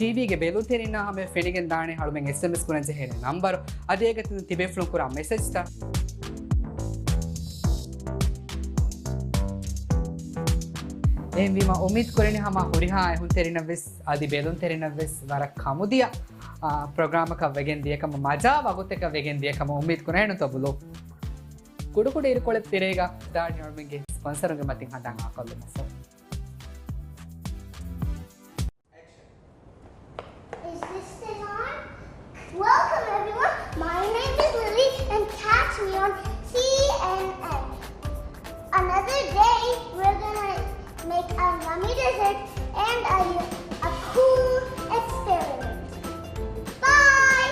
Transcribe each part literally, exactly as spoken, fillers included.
ޓީވީގެ ބެލުންތެރިންނާ ހަމަޔަށް ފެނިގެން ދާނެ އަޅުމެން އެސްއެމްއެސް ކުރަން ޖެހޭނެ ނަންބަރު. އަދި އޭގެ ތިބޭފުޅުން ކުރާ މެސެޖްތައް. އެހެންވީމަ އުއްމީދު ކުރަނީ ހަމަ ހުރިހާ އެހުންތެރިންނަށްވެސް އަދި ބެލުންތެރިންނަށްވެސް ވަރަށް ކަމުދިޔަ، އާ، ޕްރޮގްރާމަކަށް ވެގެން ދިޔަކަމަށް، މަޖާ ވަގުތަކަށް ވެގެން ދިޔަކަމަށް އުއްމީދު ކުރަން. އެހެންތޯ ބުލޫ؟ ކުޑަކުޑަ އިރުކޮޅެއް ތެރޭގަ ދާނީ އަޅުމެންގެ ސްޕޮންސަރުންގެ މަތިން ހަނދާން އާކޮށްލުމަށް. Is this thing on? Welcome, everyone. My name is Lily, and catch me on C N N. Another day, we're gonna make a yummy dessert and a, a cool experiment. Bye!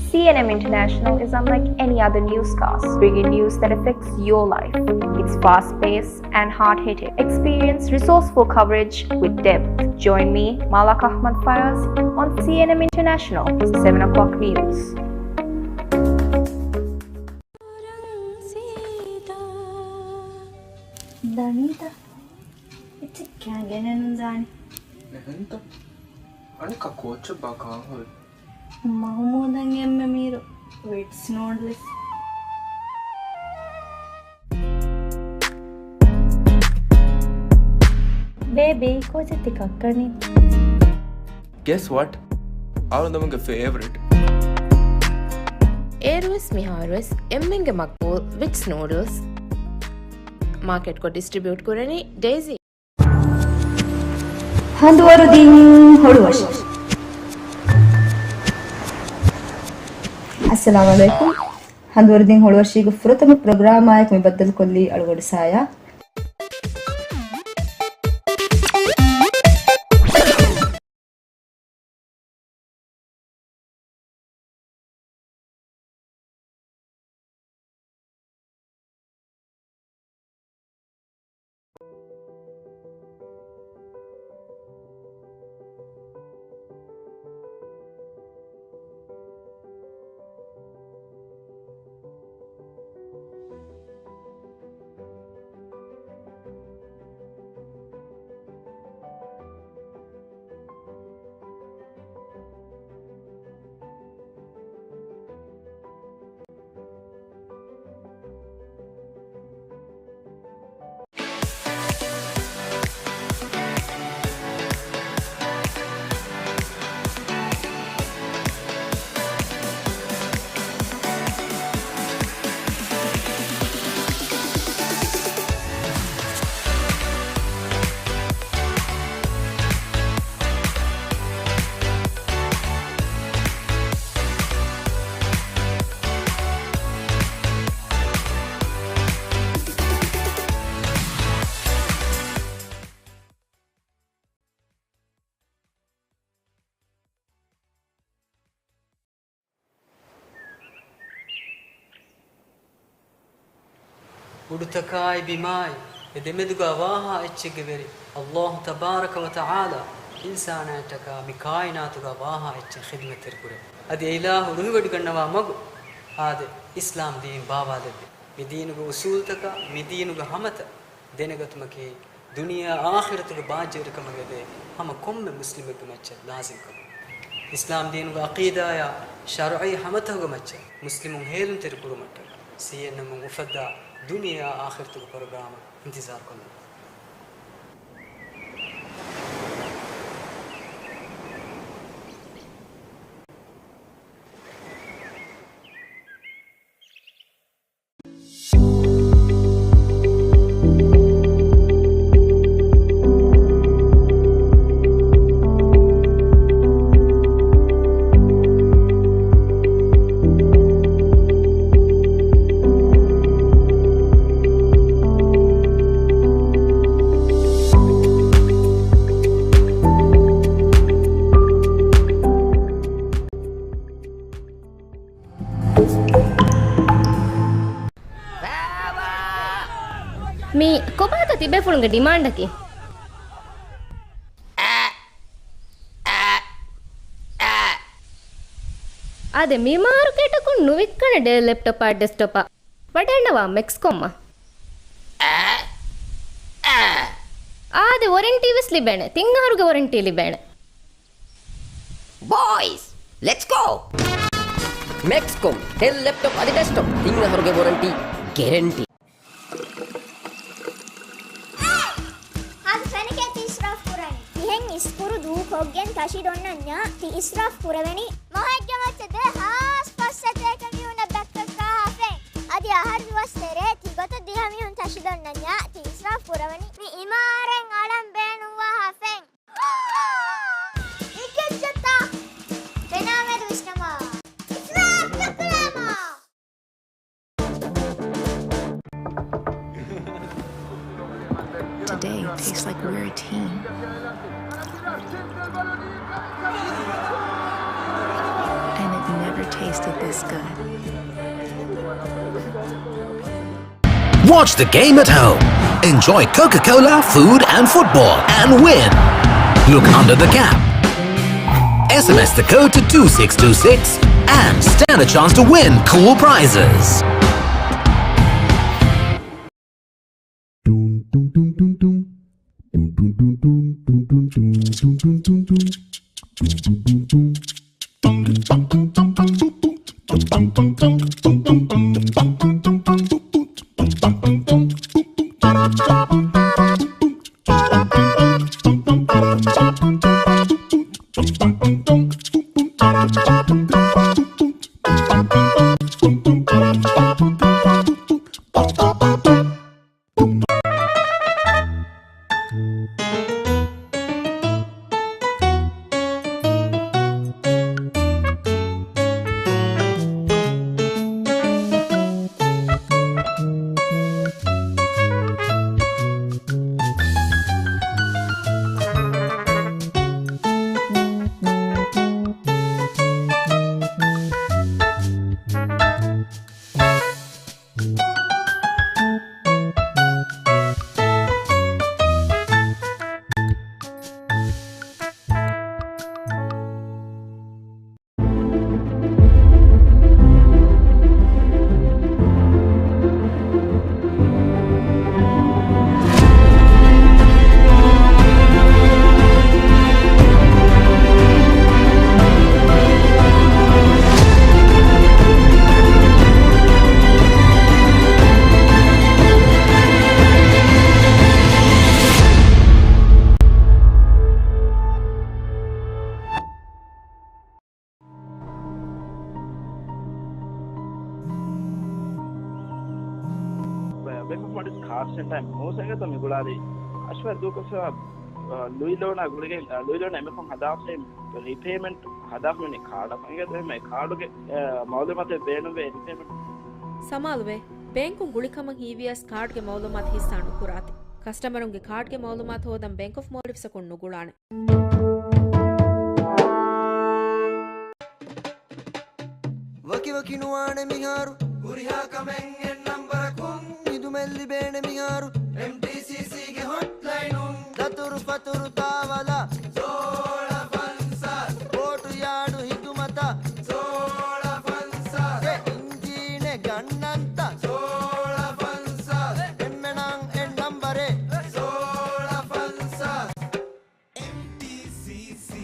C N M International is unlike any other newscast, bringing news that affects your life. It's fast-paced and hard-hitting. Experience resourceful coverage with depth. Join me, Malak Ahmad Fayaz, on C N M International, seven o'clock news. ދަނީތަ؟ އެއްޗެއް ކާ ގެނެއްނުދާނެ. އެހެންތަ؟ އަނެއްކާ ކޯއްޗެއްބާ ކާން ހުރީ؟ މަހުމޫދަށް އެންމެ މީރު ވިޓްސް ނޫޑްލްސް. ބޭބީ، ކޯޗެއް ތި ކައްކަނީ؟ Guess what? އަޅުގަނޑުގެ ފޭވަރިޓް. އޭރުވެސް މިހާރުވެސް އެންމެންގެ މަގްބޫލް ވިޓްސް ނޫޑްލްސް. މާކެޓްކޮށް ޑިސްޓްރިބިއުޓް ކުރަނީ ޑޭޒީ. ހަނދުވަރުދިން ހޮޅުވަށި. އައްސަލާމު ޢަލައިކުމް. ހަނދުވަރުދިން ހޮޅުވަށީގެ ފުރަތަމަ ޕްރޮގްރާމާއެކު މި ބައްދަލުކޮށްލީ އަޅުގަޑު ސާޔާ. އުޑުތަކާއި ބިމާއި އެ ދެމެދުގަ ވާހާ އެއްޗެއްގެ ވެރި އައްލާހު ތަބާރަކަ ވަ ތަޢާލާ އިންސާނާއަށްޓަކާ މި ކާއިނާތުގަ ވާހާ އެއްޗެއް ޚިދްމަތްތެރިކުރޭ. އަދި އެ އިލާހު ރުހިވޮޑިގަންނަވާ މަގު އާދެ، އިސްލާމް ދީން ބާވާލެއްވި. މި ދީނުގެ އުސޫލުތަކާ މި ދީނުގެ ހަމަތައް ދެނެގަތުމަކީ ދުނިޔެއާ އާޚިރަތުގެ ބާއްޖަވެރިކަމަށް އެދޭ ހަމަ ކޮންމެ މުސްލިމެއްގެ މައްޗަށް ލާޒިމްކަމެއް. އިސްލާމް ދީނުގެ ޢަޤީދާއާ ޝަރުޢީ ހަމަތަކުގެ މައްޗަށް މުސްލިމުން ހޭލުންތެރިކުރުމަށްޓަކާ ސީއެންއެމުން އުފައްދާ ދުނިޔެއާ އާޚިރަތުގެ ޕްރޮގްރާމަށް އިންތިޒާރު ކޮށްލަން. މީ ކޮބާތޯ ތިބޭފުޅުންގެ ޑިމާންޑަކީ؟ އާދެ، މި މާރުކޭޓަކުން ނުވިއްކަނެ ޑެލް ލެޕްޓޮޕާ ޑެސްކްޓޮޕާ. ވަޑައިންނަވާ މެކްސްކޮމްއަށް. އާދެ، ވޮރެންޓީ ވެސް ލިބޭނެ. ތިން އަހަރުގެ ވޮރެންޓީ ލިބޭނެ. ބޯއިޒް، ލެޓްސް ގޯ! މެކްސްކޮމް، ޑެލް ލެޕްޓޮޕް އަދި ޑެސްކްޓޮޕް، ތިން އަހަރުގެ ވޮރެންޓީ ގެރެންޓީ. ހާދަ ފެނެކޭ ތި އިސްރާފް ކުރަނީ. ތިހެން އިސްކުރު ދޫކޮށްގެން ތަށި ދޮންނަންޏާ ތި އިސްރާފް ކުރެވެނީ. މޮހެއްގެ މައްޗަށް ދެ ހާސް ފަސް ސަތޭކަ މީހުންނަށް ބައްކަށް ކާފެން. އަދި އަހަރު ދުވަސް ތެރޭ ތި ގޮތަށް ދިހަ މީހުން ތަށި ދޮންނަންޏާ ތި އިސްރާފް ކުރެވެނީ. މި އިމާރަތް އަޅަން ބޭނުންވާ ހާފެން. އިކެއްޗެއްތަ؟ ތެނާމެދު ވިސްނަމާ. އިސްރާފް ނުކުރާމާ. Today tastes like we're a team. And it never tasted this good. Watch the game at home. Enjoy Coca-Cola, food and football and win. Look under the cap. S M S the code to two six two six and stand a chance to win cool prizes. ބޭންކް އޮފް މޯލްޑިވްސް ކާޑް ސެންޓަރ އިން ހޯސް އެނގޭތޯ މި ގުޅާލީ. އަޝްވާ ދޫކޮށްފައިވާ، އަ، ލުއި ލޯނާ ގުޅިގެން، އަ، ލުއި ލޯނާ އެމެފުން ހަދާފައި ރީޕޭމަންޓް ހަދާފަ މި ކާޑަށް އެނގޭތޯ އެހެން ކާޑުގެ، އަ، މައުލޫމާތެއް ބޭނުންވޭ ރީޕޭމަންޓް. ސަމާލުވޭ. ބޭންކުން ގުޅިކަމަށް ހީވިޔަސް ކާޑްގެ މައުލޫމާތު ހިއްސާ ނުކުރާތި. ކަސްޓަމަރުންގެ ކާޑްގެ މައުލޫމާތު ހޯދަން ބޭންކް އޮފް މޯލްޑިވްސްއަކުން ނުގުޅާނެ. ވަކިވަކި ނުވާނެ މިހާރު. ހުރިހާ ކަމެއް އެއް ނަންބަރަކުން. ހިދުމަތް ލިބޭނެ މިހާރު. އެމްޓީސީސީގެ ހޮޓްލައިނުން. ދަތުރު ފަތުރު ތާވަލާ. ސޯޅަ ފަންސާސް. ބޯޓު ޔާޑު ހިދުމަތަށް. ސޯޅަ ފަންސާސް. އެ އިންޖީނެއް ގަންނަންތަ؟ ސޯޅަ ފަންސާސް. އެންމެނަށް އެއް ނަންބަރެއް. ސޯޅަ ފަންސާސް. އެމްޓީސީސީ.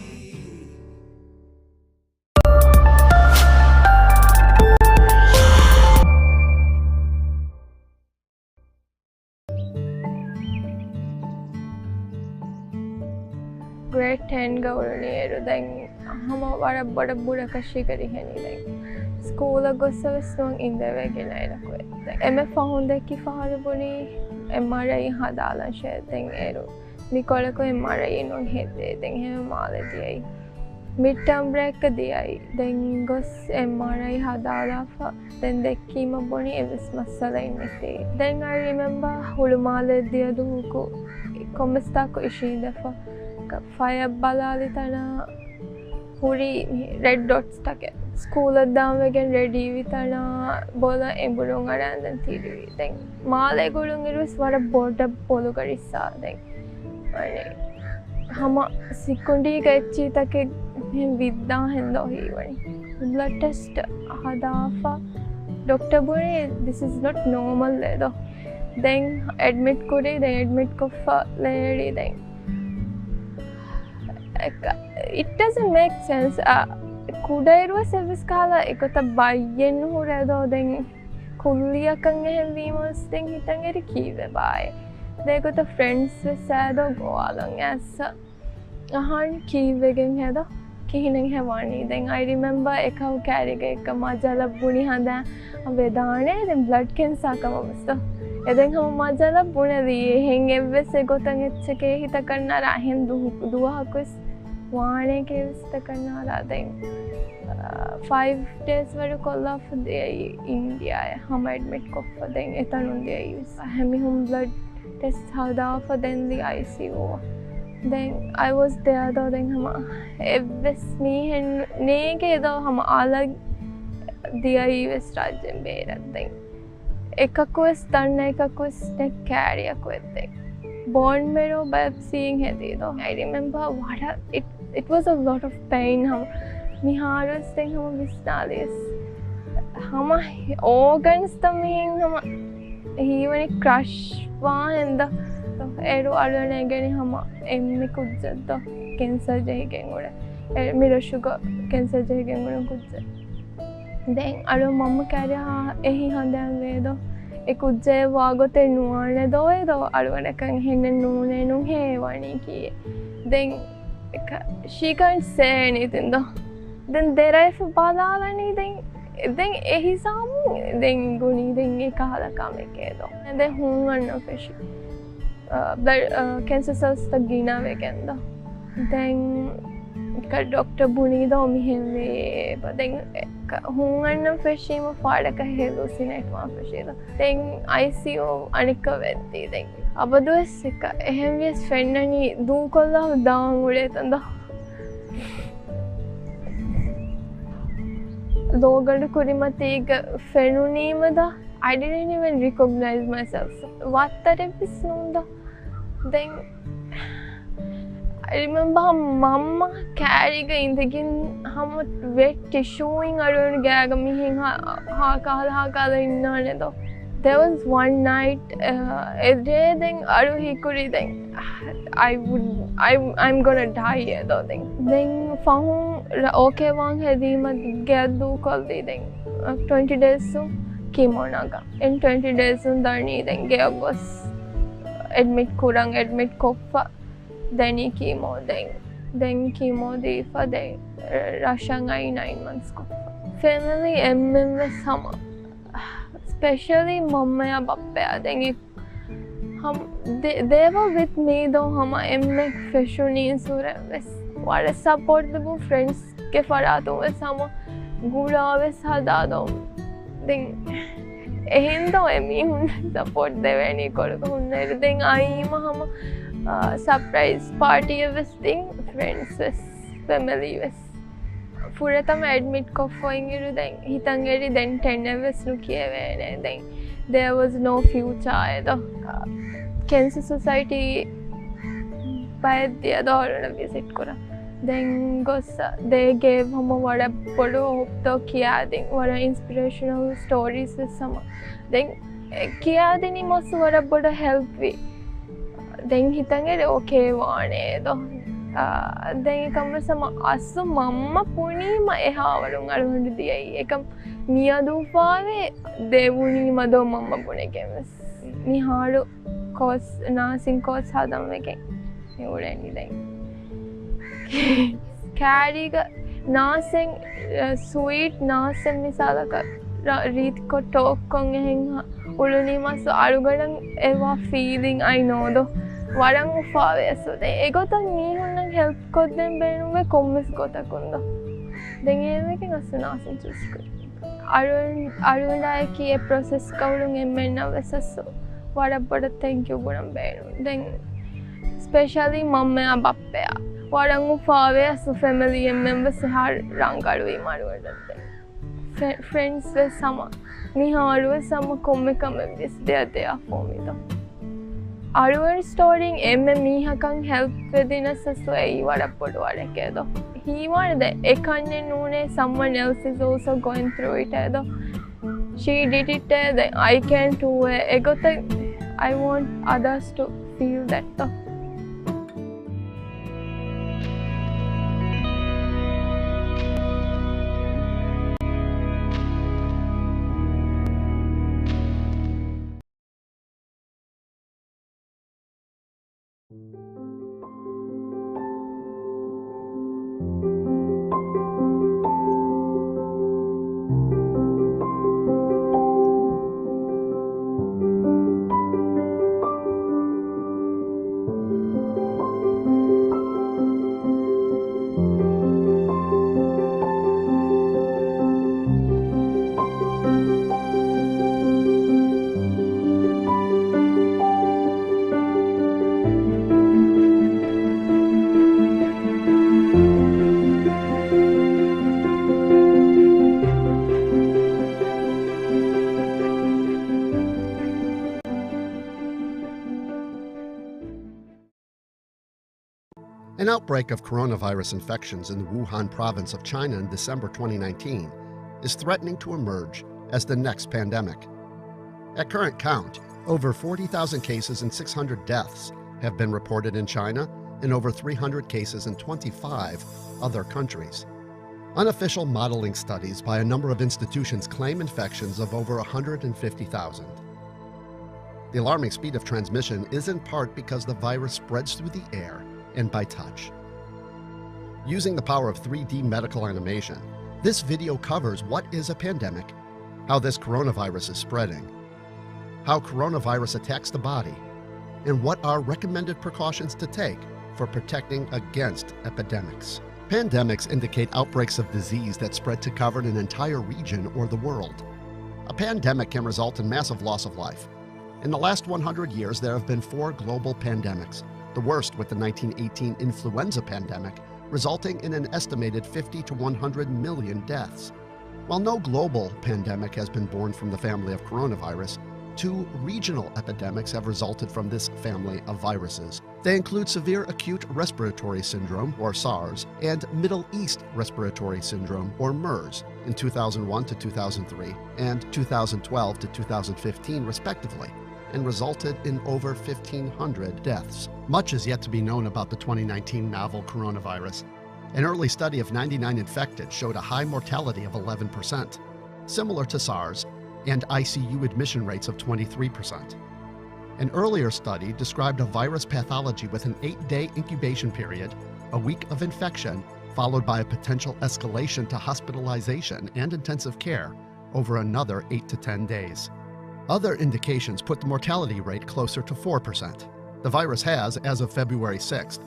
އެންގަ އުޅުނީ އޭރު ދެން ހަމަ ވަރަށް ބޮޑަށް ބުރަކަށީގަ ރިހެނީ ދެން. ސްކޫލަށް ގޮއްސަވެސް ނުވަން އިނދެވޭ ގިނައިރަކު ދެން. އެންމެ ފަހުން ދެއްކި ފަހަރު ބުނީ އެމްއާރްއައި ހަދާލަން ޝޭ ދެން އޭރު. މިކޮޅަކު އެމްއާރްއައި ނުވަން ހެއްދޭ ދެން ހެމެ މާލެ ދިޔައީ. މިޑް ޓާމް ބްރޭކް ދިޔައީ. ދެން ގޮސް އެމްއާރްއައި ހަދާލާފަ. ދެން ދެއްކީމަ ބުނި އެއްވެސް މައްސަލައެއް ނެތޭ. ދެން އައި ރިމެމްބާ ހުޅުމާލެ ދިޔަ ދުވަހަކު ކޮންމެސް ތާކު އިށީނދެފަ. ފަޔަށް ބަލާލި ތަނާ ހުރީ ރެޑް ޑޮޓްސް ތަކެއް. ސްކޫލަށް ދާން ވެގެން ރެޑީވި ތަނާ ބޮލަށް އެނބުރުން އަރާން ދެން ތިރިވި. ދެން މާލޭ ގުޅުން އިރުވެސް ވަރަށް ބޮޑަށް ބޮލުގަ ރިއްސާ ދެން. އަނެ ހަމަ ސިކުނޑީގަ އެއްޗިތަކެއް މިހެން ވިއްދާ ހެންދޯ ހީވަނީ. ބްލަޑް ޓެސްޓް ހަދާފަ ޑޮކްޓަ ބުނީ this is not normal އޭދޯ. ދެން އެޑްމިޓް ކުރީ ދެން އެޑްމިޓް ކޮށްފަ ލޭރީ ދެން. އެކަ-، it doesn't make sense. އަ، ކުޑައިރުވެސް އެއްވެސް ކަހަލަ އެގޮތަށް ބައްޔެއް ނުހުރޭ ދޯ ދެން. ކުއްލިއަކަށް އެހެން ވީމަސް ދެން ހިތަށް އެރި ކީއްވެބާއޭ. ދޭގޮތަށް ފްރެންޑްސް ވެސް އައިދޯ ގޮވާލަން އައިސް. އަހާން ކީއްވެގެން ހެދޯ ކިހިނެއް ހެވާނީ. ދެން އައި ރިމެމްބާ އެކަހު ކާރިގަ އެކަ މަޖަލަ ބުނި ހަނދާ ވެދާނެ ދެން ބްލަޑް ކެންސާ ކަމަށް ވެސް ދޯ. އެ ދެން ހަމަ މަޖަލަ ބުނެލީ އެހެން އެއްވެސް އެގޮތަށް އެއްޗެކޭ ހިތަކަށް ނާރާ އެހެން ދު-، ދުވަހަކުވެސް ވާނެކޭ ވެސް ހިތަކަށް ނާރާ ދެން. އާ، ފައިވް ޑޭސް ވަރު ކޮށްލާފަ ދިޔައީ އިންޑިޔާއަށް ހަމަ އެޑްމިޓް ކޮށްފަ ދެން އެތަނުން ދިޔައީ ވެސް. ހެމިހުން ބްލަޑް ޓެސްޓް ހަދާފަ ދެން ދިޔަ އައިސީޔޫ. ދެން އައި ވޯސް ދެއާ ދޯ ދެން ހަމަ އެއްވެސް މީހެއް ނޭގޭ ދޯ ހަމަ އަލަށް ދިޔައީ ވެސް ރާއްޖޭން ބޭރަށް ދެން. އެކަކުވެސް ދަންނަ އެކަކުވެސް ނެއް ކާރިއަކު އެއްދެން. ބޯން މެރޯ ބަޔޮޕްސީއިން ހެދީ ދޯ. އައި ރިމެމްބާ ވަރަށް އިޓް އިޓް ވާޒް އަ ލޮޓް އޮފް ޕެއިން ހަމަ. މިހާރުވެސް ދެން ހަމަ ވިސްނާލިޔަސް. ހަމަ އޯގަންސްތައް މިހެން ހަމަ ހީވަނީ ކްރަޝް ވާހެން ދޯ. އޭރު އަޅުގަނޑަށް އެނގެނީ ހަމަ އެންމެ ކުއްޖެއް ދޯ. ކެންސަރ ޖެހިގެން އުޅެ. އެ، މި ރަށުގަ ކެންސަރ ޖެހިގެން އުޅުނު ކުއްޖެއް. ދެން އަޅު މަންމަ ކާރިއަށް އެހި ހަނދާން ވޭ ދޯ. އެ ކުއްޖެއް ވާގޮތެއް ނުވާނެ ދޯ އޭ ދޯ. އަޅުގަނޑަކަށް އެހެނެއް ނޫނޭ ނޫނޭ ވަނީ ކީއެއް. ދެން އެކަ-، she can't say anything ދޯ. ދެން ދެރައިފަ ބަލާލަނީ ދެން، ދެން އެ ހިސާބުން ދެން ގުނީ ދެން އެ ކަހަލަ ކަމެކޭ ދޯ. ދެން ހޫން އަންނަ ފެށި. އަ، ބްލަޑް، އަ، ކެންސަރ ސެލްސްތައް ގިނަވެގެން ދޯ. ދެން އެކަ ޑޮކްޓަރ ބުނީ ދޯ މިހެން ވޭ. ދެން އެކަ ހޫން އަންނަ ފެށީމަ ފާޑަކަށް ހެލޫސިނޭޓް ވާން ފެށީ ދޯ. ދެން އައިސީޔޫ އަނެއްކަ ވެއްދީ ދެން. އަބަދުވެސް އެކަ އެހެން ވިޔަސް ފެންނަނީ ދޫކޮށްލާ ދާން އުޅޭ ތަން ދޯ. ލޯގަނޑު ކުރިމަތީގަ ފެނުނީމަ ދޯ. I didn't even recognize myself. ވައްތަރެއްވެސް ނޫން ދޯ. ދެން އައި ރިމެމްބާ މަންމަ ކާރީގަ އިނދެގެން ހަމަ ވެޓް ޓިޝޫއިން އަޅުގަނޑު ގާގަ މިހެން ހާ-، ހާކާލަ ހާކާލަ އިންނާނެ ދޯ. There was one night, އަ، އެ ޑޭ ދެން އަޅު ހީކުރީ ދެން I would, I, I'm gonna die އޭ ދޯ ދެން. ދެން ފަހުން ރ-، އޯކޭ ވާން ހެދީމަ ގެއަށް ދޫކޮށްލީ ދެން ޓްވެންޓީ ޑޭސް ކީމޯ ނަގާ. އެން ޓްވެންޓީ ޑޭސް ދަނީ ދެން ގެއަށް ގޮސް އެޑްމިޓް ކުރަން، އެޑްމިޓް ކޮށްފަ ދެނީ ކީމޯ ދެން. ދެން ކީމޯ ދީފަ ދެން ރަށަށް އައި ނައިން މަންތްސް ކޮށްފަ. ފެމިލީ އެންމެން ވެސް ހަމަ ސްޕެޝަލީ މަންމަޔާ ބައްޕަޔާ ދެން އެ-، ހަމަ ދެ-، they were with me ދޯ ހަމަ އެންމެ ފެށުނީ ސުރެން ވެސް ވަރަށް ސަޕޯޓް ލިބުން ފްރެންޑްސް ގެ ފަރާތުން ވެސް ހަމަ ގުޅާ ވެސް ހަދާ ދޯ. ދެން އެހެން ދޯ އެ މީހުން ސަޕޯޓް ދެވޭނީ ކޮޅުގަ ހުންނައިރު. ދެން އައީމަ ހަމަ، އާ، ސަޕްރައިޒް ޕާޓީއެއް ވެސް ދިން ފްރެންޑްސް ވެސް ފެމިލީ ވެސް. ފުރަތަމަ އެޑްމިޓް ކޮށްފަ އިންއިރު ދެން ހިތަށް އެރި ދެން ޓެން އެއް ވެސް ނުކިޔެވޭނެ. ދެން there was no future އޭ ދޯ. ކެންސަރ ސޮސައިޓީ ބައެއް ދިޔަ ދޯ އަޅުގަނޑަށް ވިޒިޓް ކުރަން. ދެން ގޮސް ދޭ ގޭވް ހަމަ ވަރަށް ބޮޑު ހޮޕްތޯ ކިޔާދިން. ވަރަށް އިންސްޕިރޭޝަނަލް ސްޓޯރީސް ވެސް ހަމަ. ދެން އެ ކިޔާދިނީ މަސް ވަރަށް ބޮޑަށް ހެލްޕް ވި. ދެން ހިތަށް އެރި އޯކޭ ވާނެ ދޯ. އާ، ދެން އެކަމަސް ހަމަ އަސްލު މަންމަ ބުނީމަ އެހާވަރުން އަޅުގަނޑު ދިޔައީ. އެކަމް މިއަދު އުފާވެ ދެވުނީމަ ދޯ މަންމަ ބުނެގެން ވެސް. މިހާރު ކޯސް، ނާސިން ކޯސް ހަދަން ވެގެން މި އުޅެނީ ދެން. ކާރީގަ ނާސެން، ސްވީޓް ނާސެން މިސާލަކަށް ރ-، ރީތިކޮށް ޓޯކްކޮށް އެހެން ހަ-، އުޅުނީމަސް އަޅުގަނޑަށް އެވާ ފީލިން އައި ނޯދޯ. ވަރަށް އުފާވޭ އަސްލު. ދެން އެގޮތަށް މީހުންނަށް ހެލްޕް ކޮށްދޭން ބޭނުންވޭ ކޮންމެސް ގޮތަކުން ދޯ. ދެން އޭމެގެން އަސްލު ނާސެން ޗޫސް ކުރި. އަޅު-، އަޅުގަނޑާއެކީ އެ ޕްރޮސެސް ކައުޅުން އެންމެންނަށް ވެސް އަސްލު ވަރަށް ބޮޑަށް ތެންކް ޔޫ ގުޅަން ބޭނުން. ދެން ސްޕެޝަލީ މަންމަޔާ ބައްޕަޔާ ވަރަށް އުފާވޭ އަސްލު ފެމިލީ އެންމެން ވެސް އެހާ ރަނގަޅުވީމަ އަޅުގަނޑަށް ދެން. ފެ-، ފްރެންޑްސް ވެސް ހަމަ މިހާރު ވެސް ހަމަ ކޮންމެ ކަމެއް ވިސް ދެއަށް ދެއަށް ފޯމިދޯ. އަޅުގަނޑު ސްޓޯރީން އެންމެ މީހަކަށް ހެލްޕް ވެދިނަސް އެއީ ވަރަށް ބޮޑު ވަރެކޭ ދޯ. ހީވާނެ ދެ އެކަންޏެއް ނޫނޭ someone else is also going through it އޭ ދޯ. She did it އޭ ދެ I can too އޭ. އެގޮތަށް I want others to feel that ދޯ. An outbreak of coronavirus infections in the Wuhan province of China in December twenty nineteen is threatening to emerge as the next pandemic. At current count, over forty thousand cases and six hundred deaths have been reported in China and over three hundred cases in twenty-five other countries. Unofficial modeling studies by a number of institutions claim infections of over one hundred fifty thousand. The alarming speed of transmission is in part because the virus spreads through the air and by touch. Using the power of three D medical animation, this video covers what is a pandemic, how this coronavirus is spreading, how coronavirus attacks the body, and what are recommended precautions to take for protecting against epidemics. Pandemics indicate outbreaks of disease that spread to cover an entire region or the world. A pandemic can result in massive loss of life. In the last one hundred years, there have been four global pandemics, the worst with the nineteen eighteen influenza pandemic, resulting in an estimated fifty to one hundred million deaths. While no global pandemic has been born from the family of coronavirus, two regional epidemics have resulted from this family of viruses. They include severe acute respiratory syndrome, or SARS, and Middle East respiratory syndrome, or MERS, in two thousand one to two thousand three and two thousand twelve to two thousand fifteen, respectively, and resulted in over fifteen hundred deaths. Much is yet to be known about the twenty nineteen novel coronavirus. An early study of ninety-nine infected showed a high mortality of eleven percent, similar to SARS, and I C U admission rates of twenty-three percent. An earlier study described a virus pathology with an eight-day incubation period, a week of infection, followed by a potential escalation to hospitalization and intensive care over another eight to ten days. Other indications put the mortality rate closer to four percent. The virus has, as of February sixth,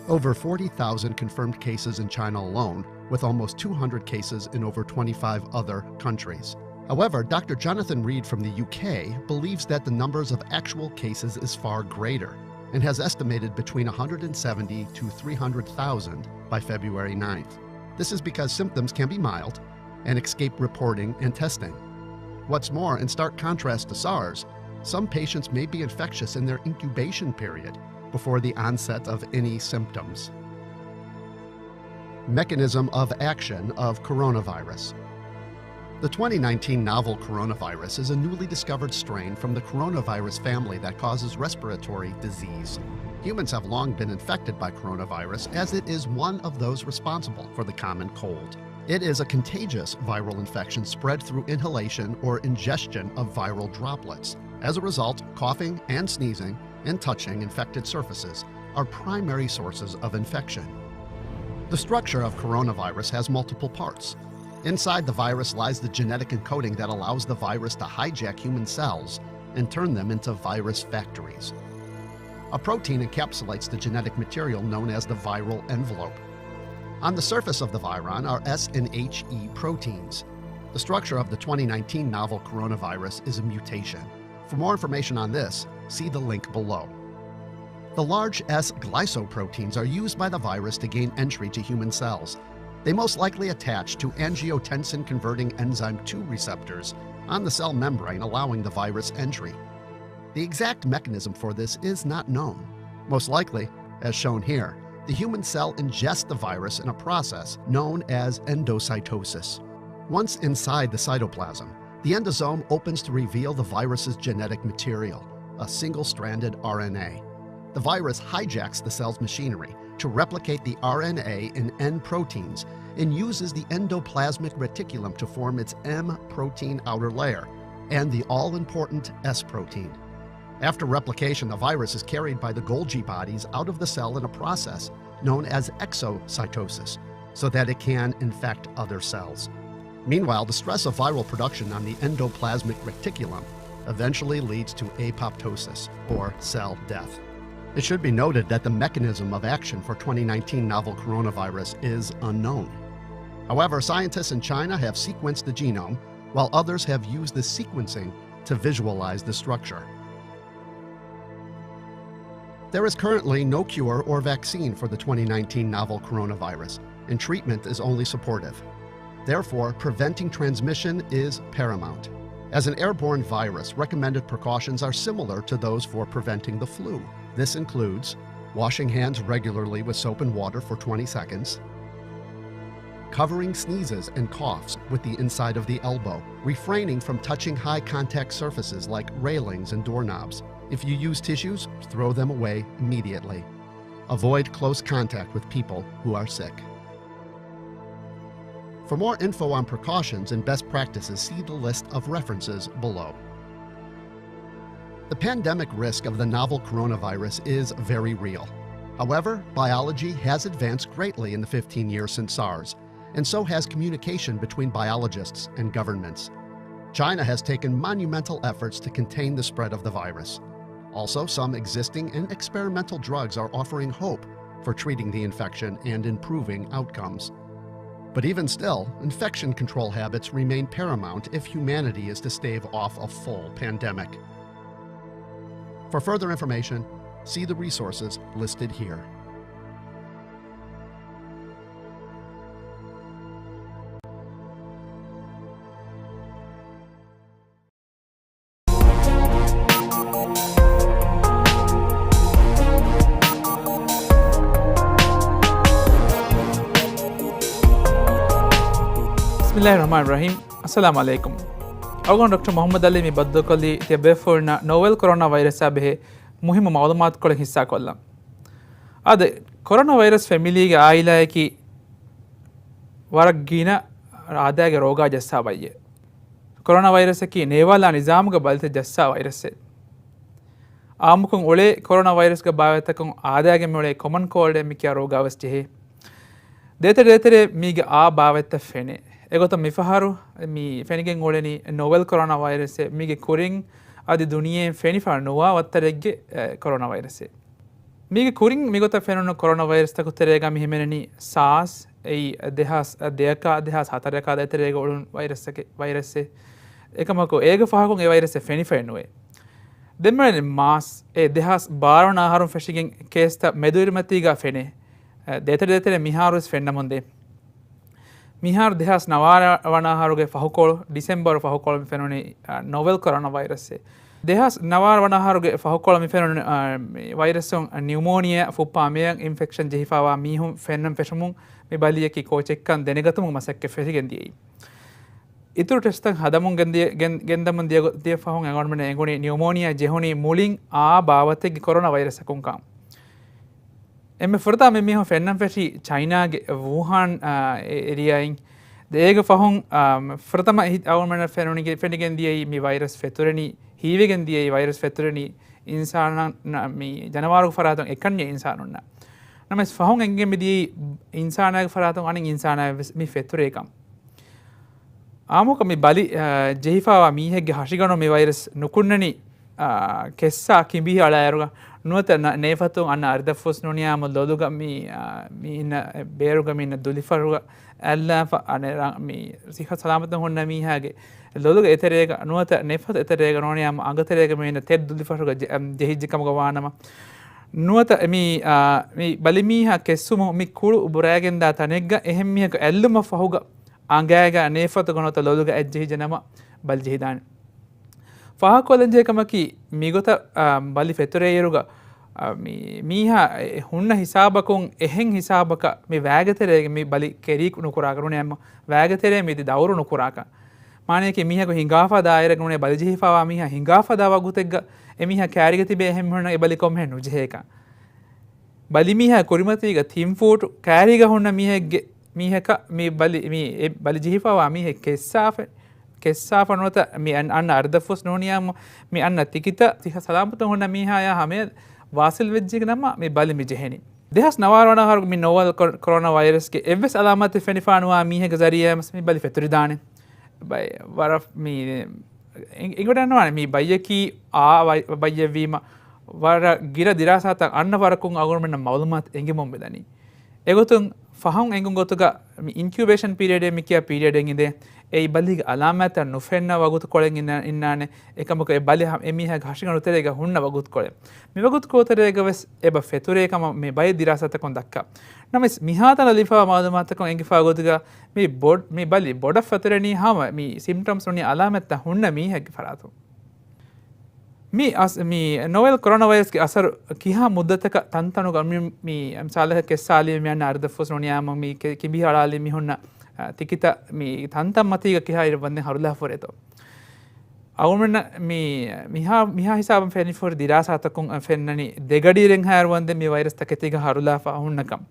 over forty thousand confirmed cases in China alone, with almost two hundred cases in over twenty-five other countries. However, Doctor Jonathan Reid from the U K believes that the numbers of actual cases is far greater and has estimated between one hundred seventy to three hundred thousand by February ninth. This is because symptoms can be mild and escape reporting and testing. What's more, in stark contrast to SARS, some patients may be infectious in their incubation period before the onset of any symptoms. Mechanism of action of coronavirus. The twenty nineteen novel coronavirus is a newly discovered strain from the coronavirus family that causes respiratory disease. Humans have long been infected by coronavirus, as it is one of those responsible for the common cold. It is a contagious viral infection spread through inhalation or ingestion of viral droplets. As a result, coughing and sneezing and touching infected surfaces are primary sources of infection. The structure of coronavirus has multiple parts. Inside the virus lies the genetic encoding that allows the virus to hijack human cells and turn them into virus factories. A protein encapsulates the genetic material known as the viral envelope. On the surface of the virion are S and H E proteins. The structure of the twenty nineteen novel coronavirus is a mutation. For more information on this, see the link below. The large S glycoproteins are used by the virus to gain entry to human cells. They most likely attach to angiotensin converting enzyme two receptors on the cell membrane, allowing the virus entry. The exact mechanism for this is not known. Most likely, as shown here, the human cell ingests the virus in a process known as endocytosis. Once inside the cytoplasm, the endosome opens to reveal the virus's genetic material, a single stranded R N A. The virus hijacks the cell's machinery to replicate the R N A in N proteins and uses the endoplasmic reticulum to form its M protein outer layer and the all important S protein. After replication, the virus is carried by the Golgi bodies out of the cell in a process known as exocytosis so that it can infect other cells. Meanwhile, the stress of viral production on the endoplasmic reticulum eventually leads to apoptosis, or cell death. It should be noted that the mechanism of action for twenty nineteen novel coronavirus is unknown. However, scientists in China have sequenced the genome, while others have used the sequencing to visualize the structure. There is currently no cure or vaccine for the twenty nineteen novel coronavirus, and treatment is only supportive. Therefore, preventing transmission is paramount. As an airborne virus, recommended precautions are similar to those for preventing the flu. This includes washing hands regularly with soap and water for twenty seconds, covering sneezes and coughs with the inside of the elbow, refraining from touching high contact surfaces like railings and doorknobs. If you use tissues, throw them away immediately. Avoid close contact with people who are sick. For more info on precautions and best practices, see the list of references below. The pandemic risk of the novel coronavirus is very real. However, biology has advanced greatly in the fifteen years since SARS, and so has communication between biologists and governments. China has taken monumental efforts to contain the spread of the virus. Also, some existing and experimental drugs are offering hope for treating the infection and improving outcomes. But even still, infection control habits remain paramount if humanity is to stave off a full pandemic. For further information, see the resources listed here. ބިސްމިއްލާހި ރަޙްމާނި ރަޙީމް. އައްސަލާމު ޢަލައިކުމް. އަޅުގަނޑު ޑޮކްޓަރ މުޙައްމަދު ޢަލީ މި ބައްދަލުކޮށްލީ ތިޔަބޭފުޅުންނަށް ނޯވެލް ކޮރޯނާ ވައިރަސްއާ ބެހޭ މުހިއްމު މަޢުލޫމާތުކޮޅެއް ހިއްސާކޮށްލަން. އާދެ، ކޮރޯނާ ވައިރަސް ފެމިލީގެ އާއިލާއަކީ ވަރަށް ގިނަ އާދައިގެ ރޯގާ ޖައްސާ ބައްޔެއް. ކޮރޯނާ ވައިރަސަކީ ނޭވާލާ ނިޒާމުގެ ބަލިތައް ޖައްސާ ވައިރަސެއް. އާއްމުކޮށް އުޅޭ ކޮރޯނާ ވައިރަސްގެ ބާވަތްތަކުން އާދައިގެ މިއުޅޭ ކޮމަން ކޯލްޑޭ މި ކިޔާ ރޯގާވެސް ޖެހޭ. ދޭތެރެ ދޭތެރެ މީގެ އާ ބާވަތްތައް ފެނޭ. އެގޮތަށް މިފަހަރު މި ފެނިގެން އުޅެނީ ނޯވެލް ކޮރޯނާ ވައިރަސެއް. މީގެ ކުރިން އަދި ދުނިޔެއިން ފެނިފަ ނުވާ ވައްތަރެއްގެ، އެ، ކޮރޯނާ ވައިރަސެއް. މީގެ ކުރިން މިގޮތަށް ފެނުނު ކޮރޯނާ ވައިރަސްތަކު ތެރޭގަ މި ހިމެނެނީ ސާސް، އެއީ ދެހާސް ދެއަކާ ދެހާސް ހަތަރަކާ ދޭތެރޭގަ އުޅުނު ވައިރަސްއެއް، ވައިރަސްއެއް. އެކަމަކު އޭގެ ފަހަކުން އެ ވައިރަސްއެއް ފެނިފައެއް ނުވޭ. ދެން މި މާސް، އެ ދެހާސް ބާރަ ވަނަ އަހަރުން ފެށިގެން ކޭސްތައް މެދުއިރުމަތީގަ ފެނޭ. އެ، ދޭތެރެ ދޭތެރެ މިހާރުވެސް ފެންނަމުންދޭ. މިހާރު ދެހާސް ނަވާރަ ވަނަ އަހަރުގެ ފަހުކޮޅު، ޑިސެމްބަރު ފަހުކޮޅު މި ފެނުނީ، އަ، ނޯވެލް ކޮރޯނާ ވައިރަސްއެއް. ދެހާސް ނަވާރަ ވަނަ އަހަރުގެ ފަހުކޮޅު މި ފެނުނު، އަ، މި ވައިރަސުން ނިއުމޯނިއާ ފުއްޕާ މެޔަށް އިންފެކްޝަން ޖެހިފައިވާ މީހުން ފެންނަން ފެށުމުން މި ބަލިއަކީ ކޯޗެއްކަން ދެނެގަތުމުގެ މަސައްކަތް ފެށިގެން ދިޔައީ. އިތުރު ޓެސްޓްތައް ހަދަމުން ގެންދިޔަ-، ގެން-، ގެންދަމުން ދިޔަ-، ދިޔަ ފަހުން އަޅުގަނޑުމެންނަށް އެނގުނީ ނިއުމޯނިއާ ޖެހުނީ މުޅިން އާ ބާވަތެއްގެ ކޮރޯނާ ވައިރަސަކުންކަން. އެންމެ ފުރަތަމަ މި މީހުން ފެންނަން ފެށީ ޗައިނާގެ ވޫހާން، އާ، އެ-، އެރިއާއިން. ދެ އޭގެ ފަހުން، އާ، ފުރަތަމަ އި-، އަޅުގަނޑުމެންނަށް ފެނުނިގެ-، ފެނިގެން ދިޔައީ މި ވައިރަސް ފެތުރެނީ، ހީވެގެން ދިޔައީ ވައިރަސް ފެތުރެނީ އިންސާނާ-، މި ޖަނަވާރުގެ ފަރާތުން އެކަންޏެއް އިންސާނުންނަށް. ނަމަވެސް ފަހުން އެނގެން މިދިޔައީ އިންސާނާގެ ފަރާތުން އަނެއް އިންސާނާއަށް ވެސް މި ފެތުރޭކަން. އާއްމުކޮށް މި ބަލި، އާ، ޖެހިފައިވާ މީހެއްގެ ހަށިގަނޑު މި ވައިރަސް ނުކުންނަނީ، އާ، ކެއްސާ ކިނބި އަޅާއިރުގަ ނުވަތަ ނަ-، ނޭފަތުން އަންނަ އަރިދަށްފުސް ނޫނިއްޔާމު ލޮލުގަ މި، އާ، މި އިންނަ ބޭރުގަ މި އިންނަ ދުލިފަރުގަ އައްލާފަ އަނެއް ރަ-، މި ސިއްހަ ސަލާމަތުން ހުންނަ މީހާގެ ލޮލުގެ އެތެރޭގަ ނުވަތަ ނޭފަތު އެތެރޭގަ ނޫނިއްޔާމު އަނގަތެރޭގަ މި އިންނަ ތެދު ދުލިފަރުގަ ޖެ-، އަމް، ޖެހިއްޖެ ކަމުގަ ވާނަމަ، ނުވަތަ މި، އާ، މި ބަލިމީހާ ކެއްސުމުން މި ކުޅު ބުރައިގެންދާ ތަނެއްގަ އެހެން މީހަކު އެއްލުމަށް ފަހުގަ އަނގައިގަ ނޭފަތުގަ ނުވަތަ ލޮލުގަ އެއްޖެހިއްޖެ ނަމަ ބަލި ޖެހިދާނެ. ފާހަގަކޮށްލަންޖެހޭ ކަމަކީ، މިގޮތަށް، އާ، ބަލި ފެތުރޭއިރުގަ، އާ، މި-، މީހާ އެ ހުންނަ ހިސާބަކުން އެހެން ހިސާބަކަށް މި ވައިގެތެރޭގެ މި ބަލި ކެރީ ނުކުރާކަށް ނޫނިއްޔާމު ވައިގެތެރޭ މި ދައުރު ނުކުރާކަށް. މާނަޔަކީ މީހަކު ހިނގާފަ ދާއިރަކު ނޫނިއްޔާ ބަލި ޖެހިފައިވާ މީހާ ހިނގާފަ ދާ ވަގުތެއްގަ އެ މީހާ ކައިރީގަ ތިބޭ އެހެން މީހުންނަށް އެ ބަލި ކޮންމެހެން ނުޖެހޭކަށް. ބަލިމީހާ ކުރިމަތީގަ ތިން ފޫޓު ކައިރީގަ ހުންނަ މީހެއްގެ މީހަކަށް މި ބަލި، މި އެ ބަލި ޖެހިފައިވާ މީހެއް ކެއްސާފަ، ކެއްސާފަ ނުވަތަ މި އަން-، އަންނަ އަރިދަށްފުސް ނޫނިއްޔާމު މި އަންނަ ތިކިތައް ތިހަ ސަލާމަތުން ހުންނަ މީހާޔާ ހަމަޔަށް ވާސިލް ވެއްޖެ ނަމަ މި ބަލި މި ޖެހެނީ. ދެހާސް ނަވާރަ ވަނަ އަހަރު މި ނޯވެލް ކޮ-، ކޮރޯނާ ވައިރަސްގެ އެއްވެސް އަލާމާތެއް ފެނިފާ ނުވާ މީހެއްގެ ޒަރީއާ މި ބަލި ފެތުރިދާނެ. ބައި-، ވަރަށް މި އިނގި-، އިނގިވަޑަންވާނެ މި ބައްޔަކީ އާ ވައި-، ބައްޔެއްވީމަ، ވަރަށް ގިނަ ދިރާސާތައް އަންނަ ވަރަކުން އަޅުގަނޑުމެންނަށް މައުލޫމާތު އެނގެމުން މިދަނީ. އެގޮތުން ފަހުން އެނގުން ގޮތުގަ މި އިންކިއުބޭޝަން ޕީރިއަޑޭ މި ކިޔާ ޕީރިއަޑެއް އިނދޭ، އެއީ ބަލީގެ އަލާމާތްތައް ނުފެންނަ ވަގުތުކޮޅެއް އިންނާ-، އިންނާނެ. އެކަމަކު އެ ބަލި ހަ-، އެ މީހާގެ ހަށިގަނޑު ތެރޭގަ ހުންނަ ވަގުތުކޮޅެއް. މި ވަގުތުކޮޅު ތެރޭގަ ވެސް އެބަ ފެތުރޭ ކަމަށް މި ބައެއް ދިރާސާތަކުން ދައްކާ. ނަމަވެސް މިހާތަނަށް ލިބިފައިވާ މައުލޫމާތުތަކުން އެނގިފައި ގޮތުގަ މި ބޮ-، މި ބަލި ބޮޑަށް ފެތުރެނީ ހަމަ މި ސިމްޕްޓަމްސް ނޫނިއްޔާ އަލާމާތްތައް ހުންނަ މީހެއްގެ ފަރާތުން. މި އަސް-، މި ނޯވެލް ކޮރޯނާ ވައިރަސްގެ އަސަރު ކިހާ މުއްދަތަކަށް ތަންތަނުގަ މި، މި މިސާލަކަށް ކެއްސާލީ މި އަންނަ އަރިދަށްފުސް ނޫނިއްޔާމު މި ކެ-، ކިނބި އަޅާލީ މި ހުންނަ، އަ، ތިކިތައް މި ތަންތަން މަތީގަ ކިހާ އިރަށް ވަންދެން ހަރުލާފަ ހުރޭތޯ. އަޅުގަނޑުމެންނަށް މި މިހާ، މިހާ ހިސާބަށް ފެނިފަހުރި ދިރާސާތަކުން ފެންނަނީ ދެ ގަޑިއިރެއްހާއިރު ވަންދެން މި ވައިރަސް ތަކެތީގަ ހަރުލާފަ ހުންނަކަން.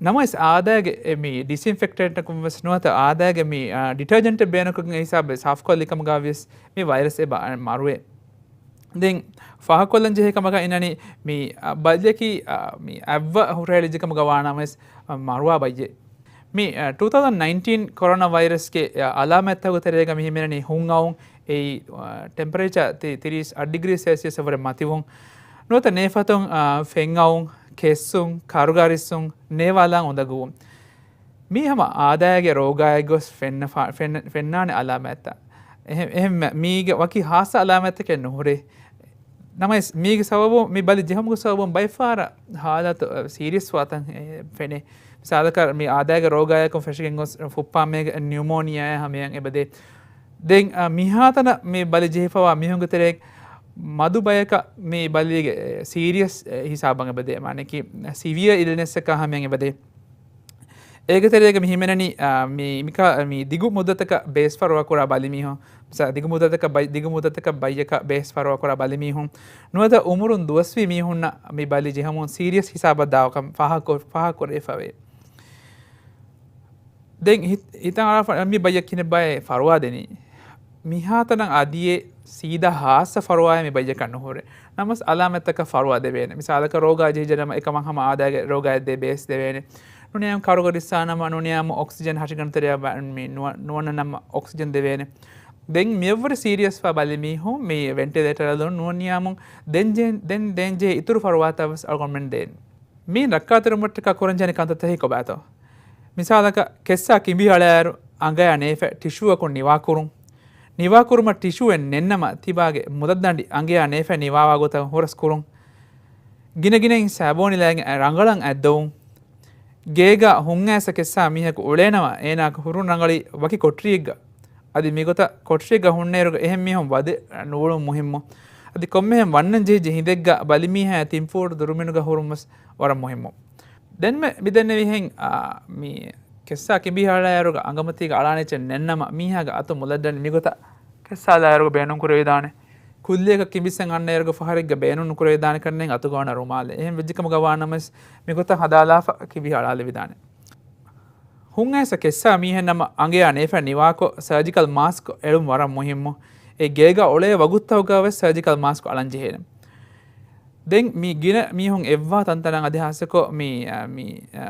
ނަމަވެސް އާދައިގެ އެ މި ޑިސްއިންފެކްޓެންޓަކުން ވެސް ނުވަތަ އާދައިގެ މި، އާ، ޑިޓަރޖެންޓެއް ބޭނުންކޮށްގެން އެ ހިސާބެއް ސާފުކޮށްލި ކަމުގަ ވިޔަސް މި ވައިރަސް އެބަ މަރުވޭ. ދެން ފާހަގަކޮށްލަން ޖެހޭ ކަމަކަށް އިންނަނީ މި، އާ، ބަލިއަކީ، އާ، މި އަތްވަ ހުރަހެޅިއްޖެ ކަމުގަ ވާނަމަވެސް، އާ، މަރުވާ ބައްޔެއް. މި، އާ، ޓޫ ތައުޒަންޑް ނައިންޓީން ކޮރޯނާ ވައިރަސްގެ، އާ، އަލާމާތްތަކުގެ ތެރޭގަ މި ހިމެނެނީ ހުން އައުން، އެއީ، އާ، ޓެމްޕަރޭޗާ ތި-، ތިރީސް އަށް ޑިގްރީ ސެލްސިއަސް ވުރެ މަތިވުން، ނުވަތަ ނޭފަތުން، އާ، ފެންއައުން، ކެއްސުން، ކަރުގަރިއްސުން، ނޭވާލާން އުނދަގޫވުން. މީ ހަމަ އާދައިގެ ރޯގާއެއް ގޮސް ފެންނަފާ-، ފެން-، ފެންނާނެ އަލާމާތްތައް. އެހެ-، އެހެންމެ މީގެ ވަކި ހާއްސަ އަލާމާތްތަކެއް ނުހުރޭ. ނަމަވެސް މީގެ ސަބަބުން މި ބަލި ޖެހުމުގެ ސަބަބުން ބައެއްފަހަރަށް ހާލަތު، އަ، ސީރިއަސް ވާތަން، އެ، ފެނޭ. މިސާލަކަށް މި އާދައިގެ ރޯގާޔަކުން ފެށިގެން ގޮސް ފުއްޕާމޭގެ ނިއުމޯނިއާއާ ހަމަޔަށް އެބަދޭ. ދެން، އަ، މިހާތަނަށް މި ބަލި ޖެހިފަވާ މީހުންގެ ތެރޭ މަދު ބަޔަކަށް މި ބަލީގެ، އެ، ސީރިއަސް، އެ، ހިސާބަށް އެބަދޭ. މާނައަކީ ސިވިއަ އިލްނެސްއަކާ ހަމަޔަށް އެބަދޭ. އޭގެ ތެރޭގަ މި ހިމެނެނީ، އާ، މި، މިކާ-، މި ދިގު މުއްދަތަކަށް ބޭސް ފަރުވާ ކުރާ ބަލިމީހުން، މިސާ ދިގު މުއްދަތަކަށް ބައި-، ދިގު މުއްދަތަކަށް ބައްޔަކަށް ބޭސް ފަރުވާ ކުރާ ބަލިމީހުން، ނުވަތަ އުމުރުން ދުވަސްވީ މީހުންނަށް މި ބަލި ޖެހުމުން ސީރިއަސް ހިސާބަށް ދާކަން ފާހަގަކޮ-، ފާހަގަކުރެވިފަވޭ. ދެން ހި-، ހިތަށް އަރާފަ މި ބައްޔަށް ކިހިނެއްބާއޭ ފަރުވާ ދެނީ؟ މިހާތަނަށް އަދިއެއް ސީދާ ހާއްސަ ފަރުވާއެއް މި ބައްޔަކަށް ނުހުރޭ. ނަމަވެސް އަލާމަތްތަކަށް ފަރުވާ ދެވޭނެ. މިސާލަކަށް ރޯގާ ޖެހިއްޖެނަމަ އެކަމަށް ހަމަ އާދައިގެ ރޯގާއެއް ދޭ ބޭސް ދެވޭނެ. ނޫނިއްޔާމު ކަރުގަރިއްސާނަމަ ނޫނިއްޔާމު އޮކްސިޖަން ހަށިގަނޑު ތެރެއަށް ވަ-، މި ނުވަ-، ނުވަންނަނަމަ އޮކްސިޖަން ދެވޭނެ. ދެން މިއަށްވުރެ ސީރިއަސްވާ ބަލިމީހުން މި ވެންޓިލޭޓަރަށް ނޫނިއްޔާމު ދެން ޖެ-، ދެން، ދޭންޖެހޭ އިތުރު ފަރުވާތައް ވެސް އަޅުގަނޑުމެން ދޭން. މި ރައްކާތެރިވުމަށްޓަކާ ކުރަންޖެހޭނެ ކަންތައްތަކަކީ ކޮބާތޯ؟ މިސާލަކަށް، ކެއްސާ ކިނބި އަޅާއިރު އަނގަޔާ ނޭފަ ޓިޝޫއަކުން ނިވާކުރުން. ނިވާކުރުމަށް ޓިޝޫއެއް ނެންނަމަ ތިބާގެ މުދަށްދަނޑި އަނގަޔާ ނޭފަ ނިވާވާ ގޮތަށް ހުރަސް ކުރުން. ގިނަގިނައިން ސާބޯނިލާގެން ރަނގަޅަށް އަތްދޮވުން. ގޭގަ ހުންއައިސް ކެއްސާ މީހަކު އުޅޭނަމަ އޭނާގެ ހުރުން ރަނގަޅީ ވަކި ކޮޓަރިއެއްގަ. އަދި މިގޮތަށް ކޮޓަރިއެއްގަ ހުންނައިރުގަ އެހެން މީހުން ވަދެ ނުއުޅުން މުހިއްމު. އަދި ކޮންމެހެން ވަންނަން ޖެހިއްޖެ ހިނދެއްގަ ބަލިމީހާ ތިން ފޫޓު ދުރުމިނުގަ ހުރުން ވެސް ވަރަށް މުހިއްމު. ދެންމެ މިދެންނެވިހެން، އާ، މި ކެއްސާ ކިނބި އަޅާއިރުގަ އަނގަމަތީގަ އަޅާނެ އެއްޗެއް ނެންނަމަ މީހާގެ އަތު މުދަށްދަނޑި މިގޮތަށް ކެއްސާލާއިރުގަ ބޭނުންކުރެވިދާނެ. ކުއްލިއަކަށް ކިނބިއްސަން އަންނައިރުގަ ފަހަރެއްގަ ބޭނުން ނުކުރެވިދާނެ ކަންނޭނގެ އަތުގަ އޮންނަ ރުމާލެއް. އެހެން ވެއްޖެކަމުގަ ވާނަމަވެސް މިގޮތަށް ހަދާލާފަ ކިނބި އަޅާލެވިދާނެ. ހުންއައިސް ކެއްސާ މީހެއް ނަމަ އަނގަޔާ ނޭފަ ނިވާކޮށް ސަރޖިކަލް މާސްކް އެޅުން ވަރަށް މުހިއްމު. އެ ގޭގަ އުޅޭ ވަގުތުތަކުގަ ވެސް ސަރޖިކަލް މާސްކް އަޅަން ޖެހޭނެ. ދެން މި ގިނަ މީހުން އެއްވާ ތަންތަނަށް އަދި ހާއްސަކޮށް މި، އާ، މި، އާ،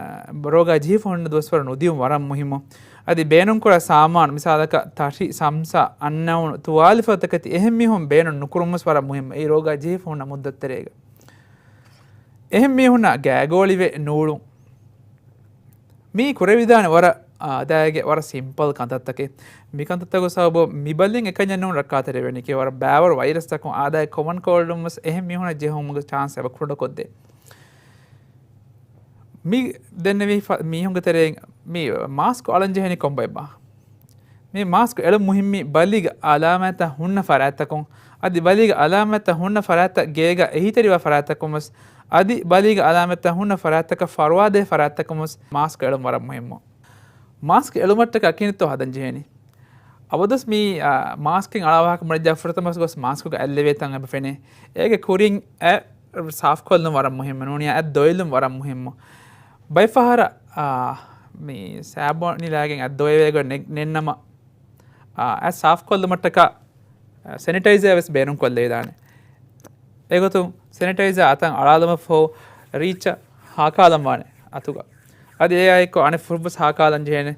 ރޯގާ ޖެހިފަ ހުންނަ ދުވަސްވަރު ނުދިއުން ވަރަށް މުހިއްމު. އަދި ބޭނުންކުރާ ސާމާނު، މިސާލަކަށް ތަށި، ސަމްސާ، އަންނައުނު، ތުވާލިފަތަކެތި އެހެން މީހުން ބޭނުން ނުކުރުންވެސް ވަރަށް މުހިއްމު. އެއީ ރޯގާ ޖެހިފަ ހުންނަ މުއްދަތުތެރޭގަ. އެހެން މީހުންނަށް ގާގޯޅިވެ ނޫޅުން. މީ ކުރެވިދާނެ ވަރަށް، އާ، އާދައިގެ ވަރަށް ސިމްޕަލް ކަންތައްތަކެއް. މި ކަންތައްތަކުގެ ސަބަބުން މި ބަލިން އެކަންޏެއް ނޫން ރައްކާތެރިވެނީ. ކިޔެވި ވަރަށް ބައިވަރު ވައިރަސްތަކުން އާދައިގެ ކޮމަން ކޯލްޑުން ވެސް އެހެން މީހުންނަށް ޖެހުމުގެ ޗާންސް އެބަ ކުޑަކޮށްދޭ. މި ދެންނެވި ފަ-، މީހުންގެ ތެރެއިން މި މާސްކު އަޅަން ޖެހެނީ ކޮންބައެއްބާ؟ މި މާސްކު އެޅުން މުހިއްމީ ބަލީގެ އަލާމާތްތައް ހުންނަ ފަރާތްތަކުން، އަދި ބަލީގެ އަލާމާތްތައް ހުންނަ ފަރާތްތައް ގޭގަ އެހީތެރިވާ ފަރާތްތަކުން ވެސް، އަދި ބަލީގެ އަލާމާތްތައް ހުންނަ ފަރާތްތަކަށް ފަރުވާދޭ ފަރާތްތަކުން ވެސް މާސްކު އެޅުން ވަރަށް މުހިއްމު. މާސްކު އެޅުމަށްޓަކާ ކިހިނެއްތޯ ހަދަން ޖެހޭނީ؟ އަބަދުވެސް މި، އާ، މާސްކެއް އަޅާ ވާހަކަ ބުނެއްޖާ ފުރަތަމަ ގޮސް މާސްކުގަ އަތް ލެވޭތަން އެބަ ފެނޭ. އޭގެ ކުރިން އަތް ސާފްކޮށްލުން ވަރަށް މުހިއްމު. ނޫނީ އަތް ދޮވެލުން ވަރަށް މުހިއްމު. ބައެއް ފަހަރަށް، އާ، މި ސާބޯނިލާގެން އަތް ދޮވެވޭ ގޮތް ނެ-، ނެތްނަމަ، އާ، އަތް ސާފްކޮށްލުމަށްޓަކާ، އާ، ސެނިޓައިޒާ ވެސް ބޭނުންކޮށްލެވިދާނެ. އެގޮތުން ސެނިޓައިޒާ އަތަށް އަޅާލުމަށްފަހު ރީއްޗަށް ހާކާލަންވާނެ އަތުގަ. އަދި އެއާއެއްކޮށް އަނެއް ފުށްވެސް ހާކާލަން ޖެހޭނެ.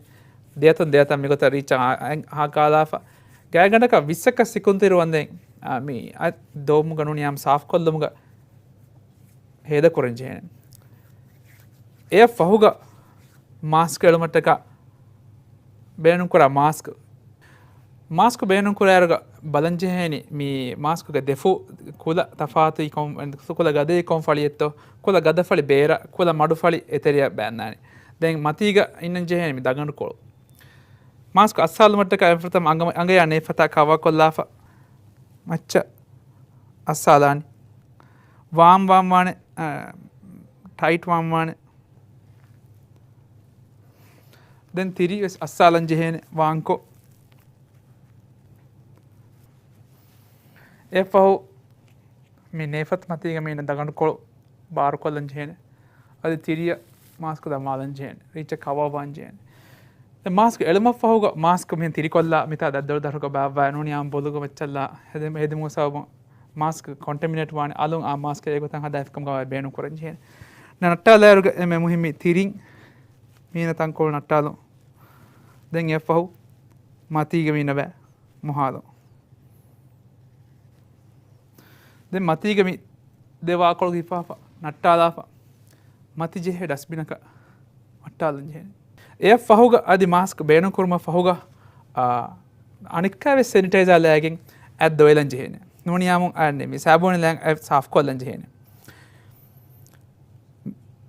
ދެއަތުން ދެއަތަށް މިގޮތަށް ރީއްޗަށް އަ-، އަ-، ހާކާލާފަ. ގާތްގަނޑަކަށް ވިއްސަކަށް ސިކުންތިރި ވަންދެން، އާ، މި އަތް ދޮވުމުގަ ނޫނީ ހަމަ ސާފްކޮށްލުމުގަ ހޭދަކުރަން ޖެހޭނެ. އެއަށް ފަހުގަ މާސްކް އެޅުމަށްޓަކާ ބޭނުންކުރާ މާސްކް. މާސްކް ބޭނުންކުރާއިރުގަ ބަލަންޖެހޭނީ މި މާސްކުގެ ދެފުށް ކުލަ ތަފާތު ކޮން، ކުލަ ގަދައި ކޮން ފަޅިއެއްތޯ، ކުލަ ގަދަފަޅި ބޭރަށް، ކުލަ މަޑުފަޅި އެތެރެއަށް ބައިންދާނެ. ދެން މަތީގަ އިންނަން ޖެހޭނީ މި ދަގަނޑުކޮޅު. މާސްކް އައްސާލުމަށްޓަކާ އެފަރަތަމަ އަނގަ-، އަނގަޔާ ނޭފަތާ ކަވާކޮށްލާފަ މައްޗަށް އައްސާލާނީ. ވާމް ވާންވާނެ، އަ، ޓައިޓް ވާންވާނެ. ދެން ތިރި ވެސް އައްސާލަން ޖެހޭނެ ވާންކޮށް. އެއަށްފަހު މި ނޭފަތު މަތީގަ މީނަ ދަގަނޑުކޮޅު ބާރުކޮށްލަން ޖެހޭނެ. އަދި ތިރިއަށް މާސްކު ދަމާލަން ޖެހޭނެ. ރީއްޗަށް ކަވައްވާން ޖެހޭނެ. ދެން މާސްކު އެޅުމަށްފަހުގަ މާސްކު މިހެން ތިރިކޮށްލާ މިތާ ދަތްދޮޅު ދަށުގަ ބާއްވާ ނޫނީ އާން ބޮލުގަ މައްޗަށްލާ ހެދެ-، ހެދުމުގެ ސަބަބުން މާސްކް ކޮންޓެމިނޭޓް ވާނެ، އަލުން އާ މާސްކް އެގޮތަށް ހަދާފިކަމުގަ ބޭނުން ކުރަން ޖެހޭނެ. ނައްޓާލާއިރުގަ އެންމެ މުހިއްމީ ތިރިން މީނަ ތަންކޮޅު ނައްޓާލުން. ދެން އެއަށްފަހު މަތީގަ މީނަ ބައި މޮހާލުން. ދެން މަތީގަ މި ދެ ވާކޮޅު ހިފާފަ، ނައްޓާލާފަ، މަތި ޖެހޭ ޑަސްބިނަކަށް ނައްޓާލަން ޖެހޭނެ. އެއަށް ފަހުގަ އަދި މާސްކް ބޭނުން ކުރުމަށް ފަހުގަ، އާ، އަނެއްކާވެސް ސެނިޓައިޒާ ލައިގެން އަތް ދޮވެލަން ޖެހޭނެ. ނޫނީ އާމު އަންނެ މި ސާބޫނި ލައިގެން އަތް ސާފްކޮށްލަން ޖެހޭނެ.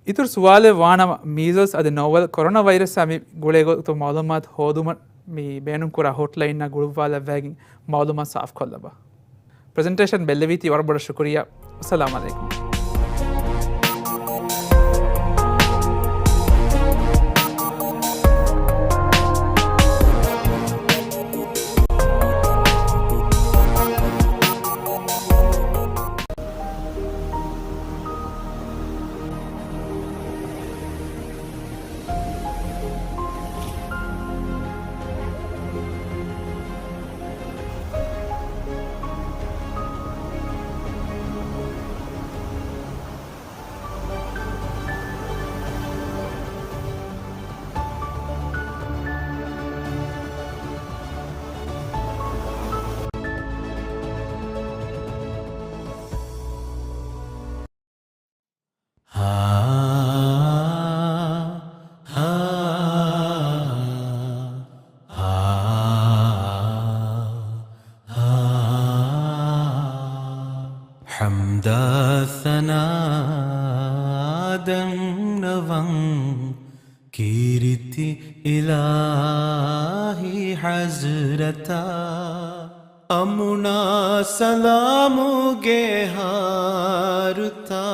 އިތުރު ސުވާލެއް ވާނަމަ، މީޒަލްސް އަދި ނޯވެލް ކޮރޯނާ ވައިރަސްއާ މި ގުޅޭ ގޮތުން މައުލޫމާތު ހޯދުމަށް މި ބޭނުންކުރާ ހޮޓްލައިންއާ ގުޅުއްވާލައްވައިގެން މައުލޫމާތު ސާފްކޮށްލައްވާ. ޕްރެޒެންޓޭޝަން ބެއްލެވީތީ ވަރަށް ބޮޑަށް ޝުކުރިއްޔާ. އައްސަލާމް އަލައިކުމް. ޙަމްދާ ސަނާ ދަންނަވަން ކީރިތި އިލާހީ ޙަޟްރަތާ، އަމުނާ ސަލާމުގެ ހާރުތާ،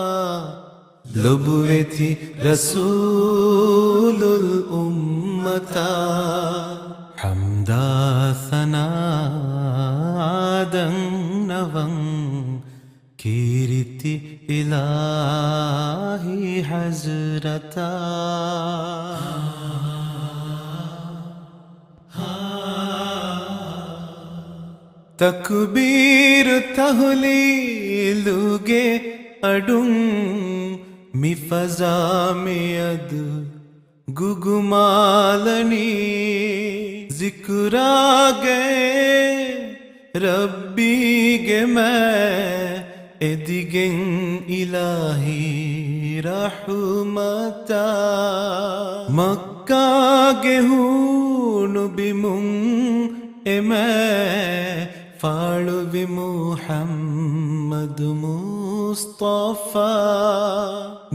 ލޮބުވެތި ރަސޫލުލް އުއްމަތާ، ޙަމްދާ ސަނާ ދަންނަވަން ކީރިތި އިލާހީ ޙަޟްރަތާ. ތަކުބީރު ތަހުލީލުގެ އަޑުން މި ފަޒާ މިއަދު ގުގުމާލަނީ. ޒިކުރާގައި ރައްބީގެ މާތް އެދިގެން އިލާހީ ރަޙުމަތާ. މައްކާގެ ހޫނު ބިމުން އެ މާތް ފާޅުވި މުޙައްމަދު މުޞްޠަފާ.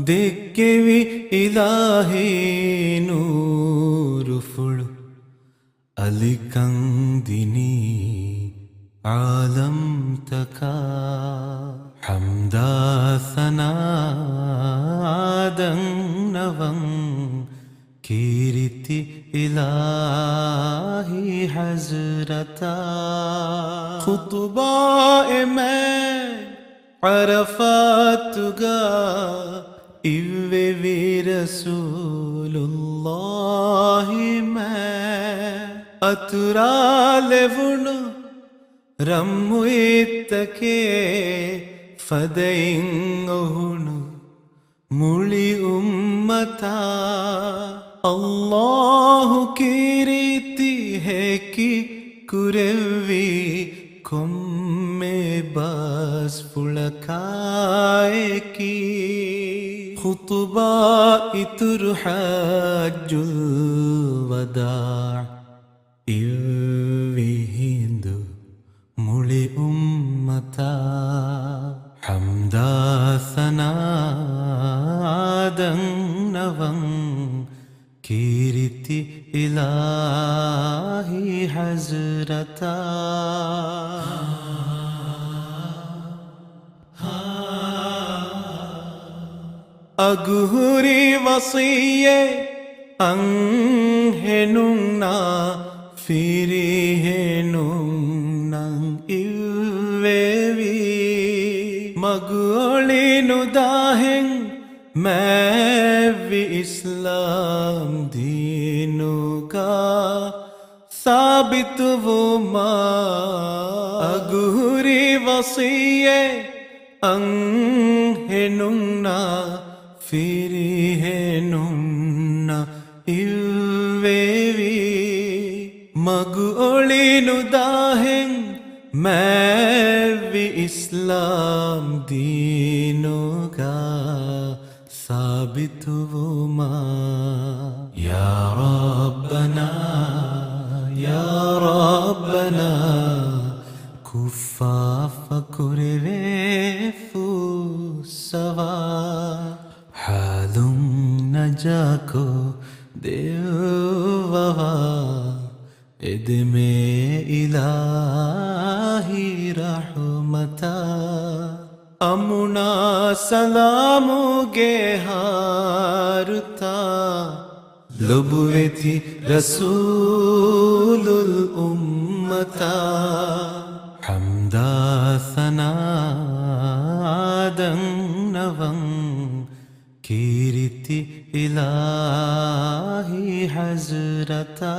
ދެއްކެވި އިލާހީ ނޫރުފުޅު އަލިކަން ދިނީ ޢާލަމްތަކާ. ޙަމްދާ ސަނާ ދަންނަވަން ކީރިތި އިލާހީ ޙަޟްރަތާ. ޚުޠުބާ އެ މާތް ޢަރަފާތުގަ އިއްވެވި ރަސޫލުﷲ މާތް. އަތުރާލެވުނު ރަންމުއިއްތަކެއް ފަދައިން އޮހުނު މުޅި އުއްމަތާ. ﷲ ކީރިތި ހެކި ކުރެއްވީ ކޮންމެ ބާސްފުޅަކާއެކީ. ޚުޠުބާ އިތުރު ޙައްޖުލް ވަދާޢު އިއްވި ހިނދު މުޅި އުއްމަތާ. ޙަމްދާ ސަނާ ދަންނަވަން ކީރިތި އިލާހީ ޙަޟްރަތާ. އަގުހުރި ވަޞިއްޔަތް އަންހެނުންނާ ފިރިހެނުންނަށް އިއްވެވި. މަގުއޮޅި ނުދާހެން މާތްވި އިސްލާމް ދީނުގަ ސާބިތުވުމަށް. އަގުހުރި ވަޞިއްޔަތް އަންހެނުންނާ ފިރިހެނުންނަށް އިއްވެވި. މަގުއޮޅި ނުދާހެން މާތްވި އިސްލާމް ދީނުގަ ސާބިތުވުމަށް. ޔާ ރައްބަނާ، ޔާ ރައްބަނާ، ކުއްފާފަ ކުރެވޭ ފުއްސަވާ. ޙާލުން ނަޖާކޮށް ދެއްވަވާ. އެދެމޭ އިލާހީ ރަޙުމަތާ. އަމުނާ ސަލާމުގެ ހާރުތާ. ލޮބުވެތި ރަސޫލުލް އުއްމަތާ. ޙަމްދާ ސަނާ ދަންނަވަން ކީރިތި އިލާހީ ޙަޟްރަތާ.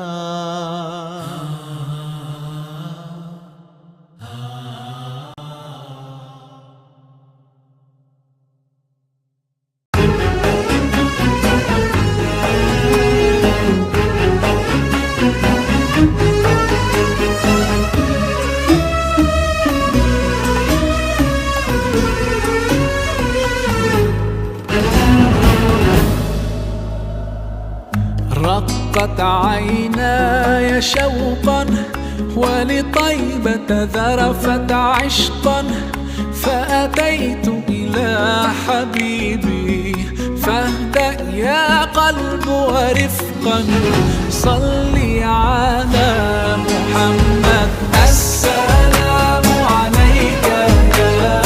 رقت عيناي شوقا ولطيبة ذرفت عشقا فأتيت إلى حبيبي فاهدأ يا قلب ورفقا صل على محمد السلام عليك يا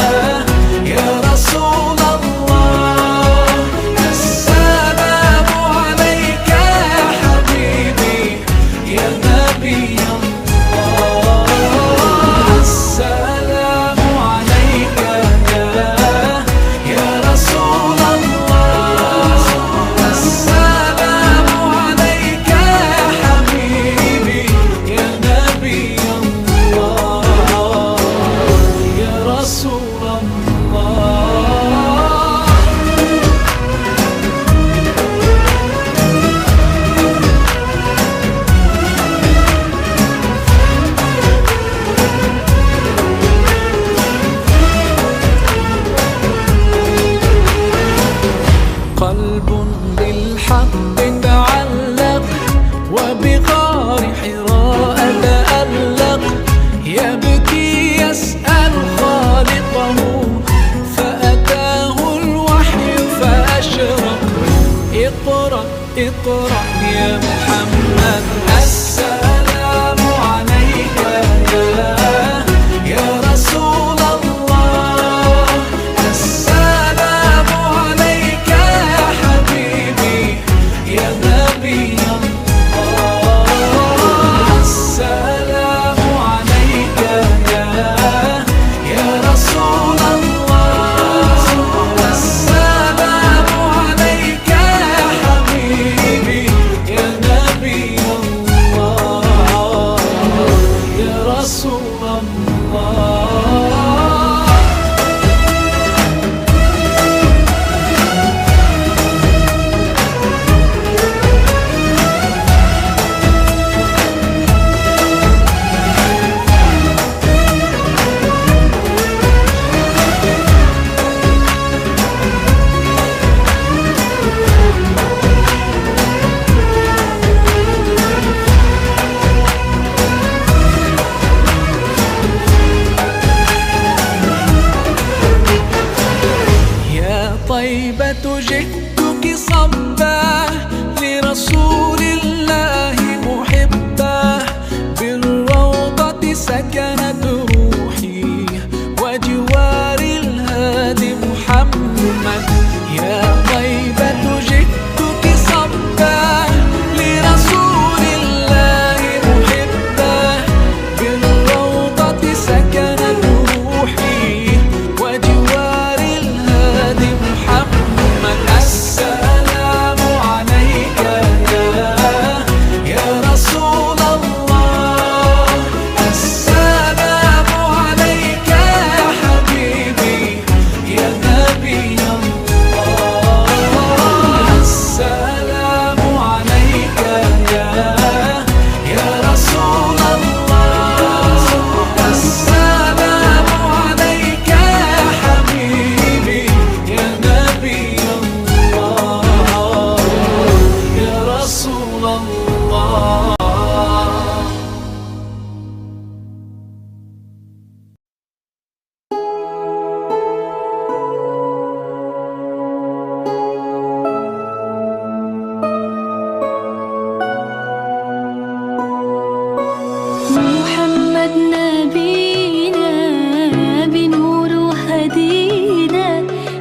يا رسول الله السلام عليك يا حبيبي يا نبي الله السلام عليك يا يا رسول الله السلام عليك يا حبيبي يا نبي الله يا رسول الله نبينا بنور هدينا،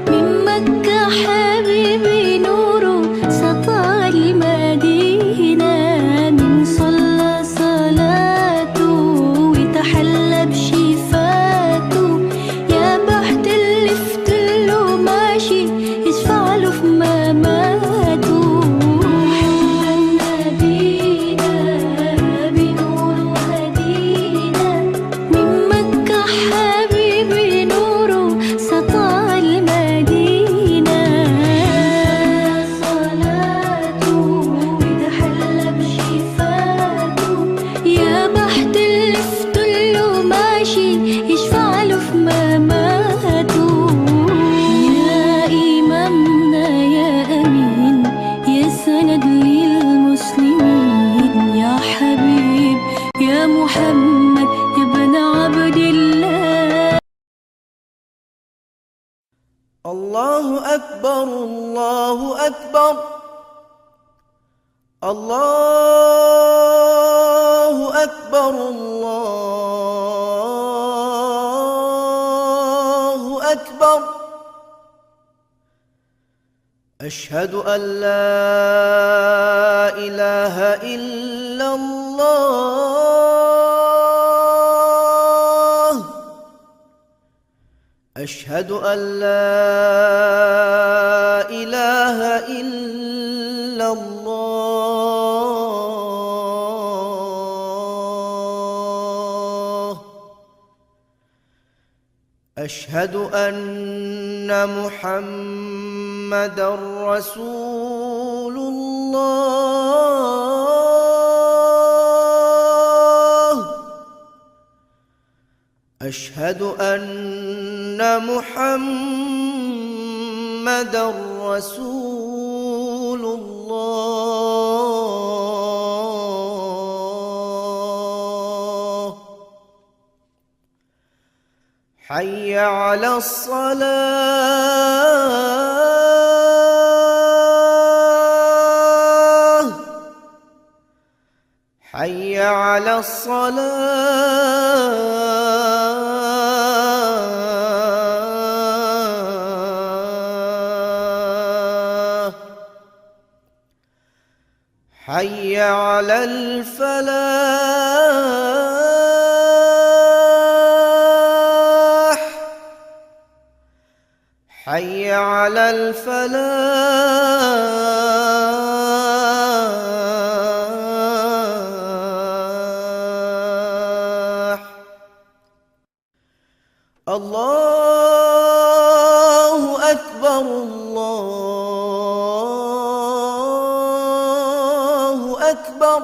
من مكة حبيبي نور سطع المدينة، من صلى صلاته وتحلى بشفاته، يا بحت اللي في كله ماشي يشفع له في مماته. محمد نبينا بنور هدينا، من مكة حبيبي نور سطع المدينة. صلاته وتحلى بشفاته، يا بحت اللي في كله ماشي يشفع له في مماته. يا إمامنا يا أمين، يا سند للمسلمين، يا حبيب يا محمد يا ابن عبد الله. الله أكبر، الله أكبر، الله أكبر، الله أكبر. أشهد أن لا إله إلا الله. أشهد أن لا إله إلا الله. أشهد أن محمدا رسول الله. أشهد أن محمدا رسول الله. حي على الصلاة. حي على الصلاة. حي على الفلاح. حي على الفلاح. الله أكبر، الله أكبر.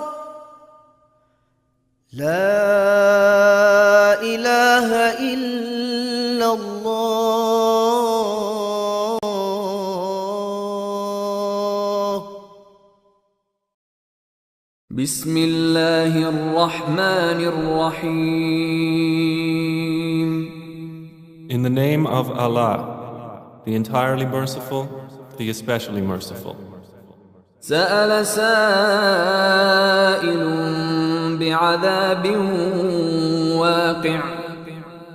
لا إله إلا الله. بسم الله الرحمن الرحيم. In the name of Allah, the entirely merciful, the especially merciful. سأل سائل بعذاب واقع.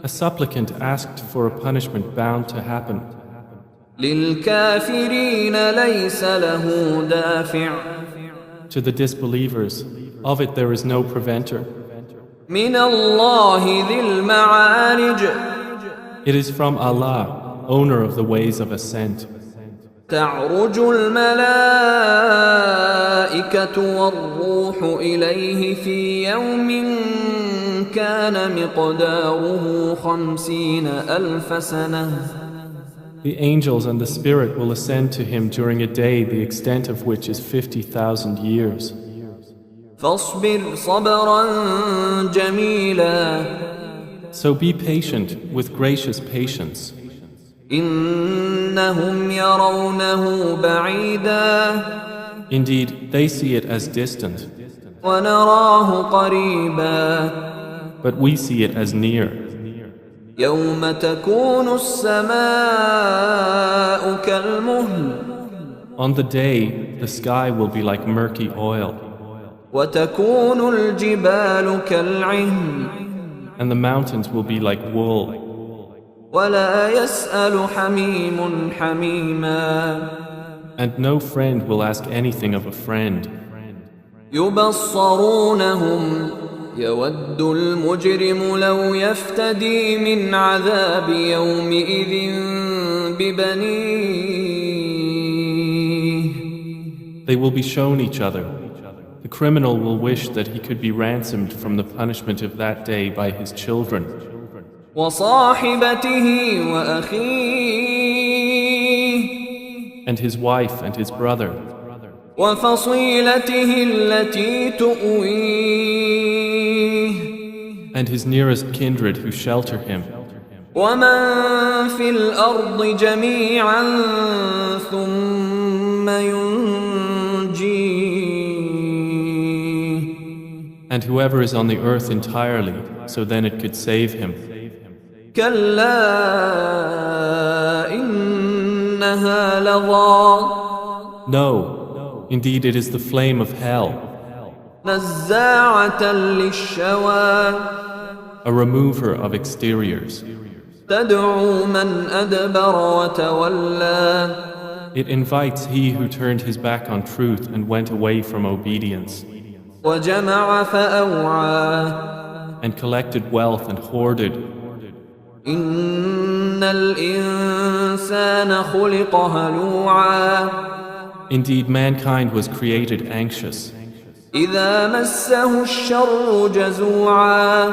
A supplicant asked for a punishment bound to happen. للكافرين ليس له دافع. To the disbelievers, of it there is no preventer. من الله ذي المعارج. It is from Allah, owner of the ways of ascent. تعرج الملائكة والروح إليه في يوم كان مقداره خمسين ألف سنة. The angels and the Spirit will ascend to him during a day the extent of which is fifty thousand years. فاصبر صبرا جميلا. So be patient with gracious patience. إنهم يرونه بعيدا. Indeed, they see it as distant. ونراه قريبا. But we see it as near. يوم تكون السماء كالمهل. On the day, the sky will be like murky oil. وتكون الجبال كالعهن. And the mountains will be like wool. ولا يسأل حميم حميما. And no friend will ask anything of a friend. يبصرونهم يود المجرم لو يفتدي من عذاب يومئذ ببنيه. They will be shown each other. The criminal will wish that he could be ransomed from the punishment of that day by his children. وصاحبته وأخيه. And his wife and his brother. وفصيلته التي تؤويه. And his nearest kindred who shelter him. ومن في الأرض جميعا ثم ينجيه. And whoever is on the earth entirely, so then it could save him. كلا إنها لظى. No, indeed it is the flame of hell, نزاعة للشوى. A remover of exteriors. تدعو من أدبر وتولى. It invites he who turned his back on truth and went away from obedience. وجمع فأوعى. And collected wealth and hoarded. إن الإنسان خلق هلوعا. Indeed, mankind was created anxious. إذا مسه الشر جزوعا.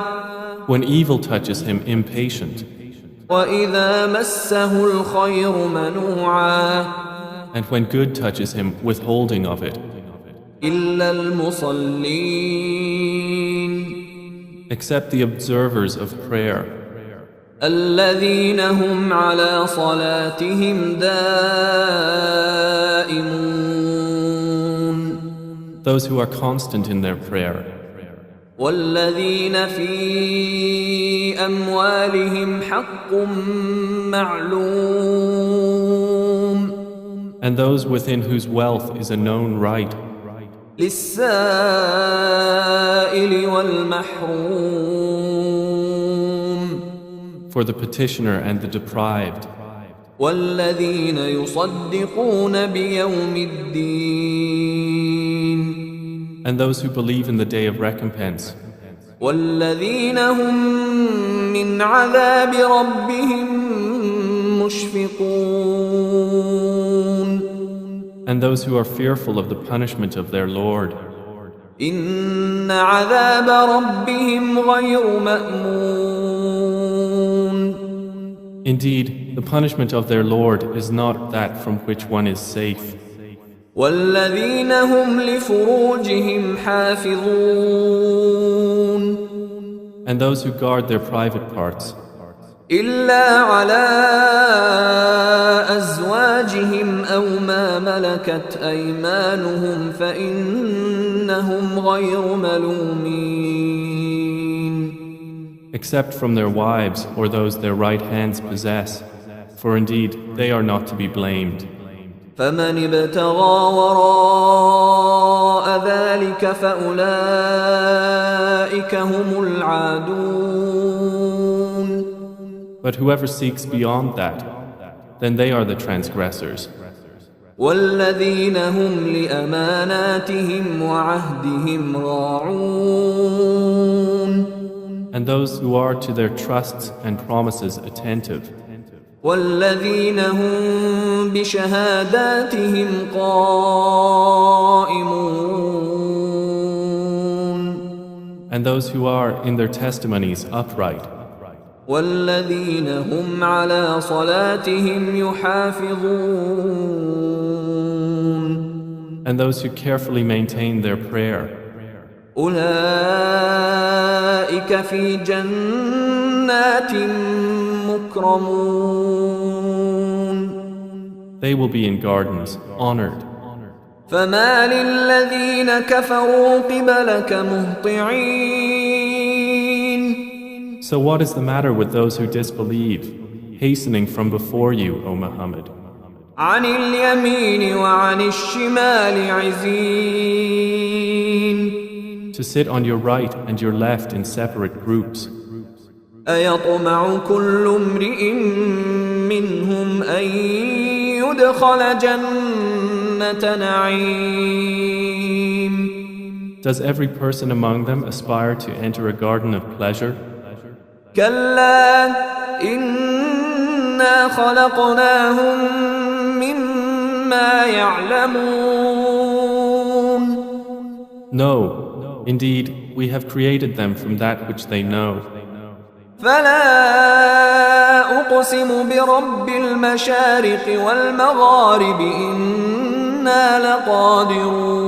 When evil touches him, impatient. وإذا مسه الخير منوعا. And when good touches him, withholding of it. إلا المصلين. Except the observers of prayer. الذين هم على صلاتهم دائمون. Those who are constant in their prayer. والذين في أموالهم حق معلوم. And those within whose wealth is a known right. للسائل والمحروم. For the petitioner and the deprived. والذين يصدقون بيوم الدين. And those who believe in the day of recompense. والذين هم من عذاب ربهم مشفقون. And those who are fearful of the punishment of their Lord. إن عذاب ربهم غير مأمون. Indeed, the punishment of their Lord is not that from which one is safe. والذين هم لفروجهم حافظون. And those who guard their private parts. إلا على أزواجهم أو ما ملكت أيمانهم فإنهم غير ملومين. Except from their wives or those their right hands possess, for indeed they are not to be blamed. فمن ابتغى وراء ذلك فأولئك هم العادون. But whoever seeks beyond that, then they are the transgressors. والذين هم لأماناتهم وعهدهم راعون. And those who are to their trusts and promises attentive. والذين هم بشهاداتهم قائمون. And those who are in their testimonies upright. والذين هم على صلاتهم يحافظون. And those who carefully maintain their prayer. أولئك في جنات مكرمون. They will be in gardens, honored. فما للذين كفروا قبلك مهطعين. So what is the matter with those who disbelieve, hastening from before you, O Muhammad? عن اليمين وعن الشمال عزين. To sit on your right and your left in separate groups. أيطمع كل امرئ منهم أن يدخل جنة نعيم. Does every person among them aspire to enter a garden of pleasure? كلا إنا خلقناهم مما يعلمون. No, indeed, we have created them from that which they know. فلا أقسم برب المشارق والمغارب إنا لقادرون.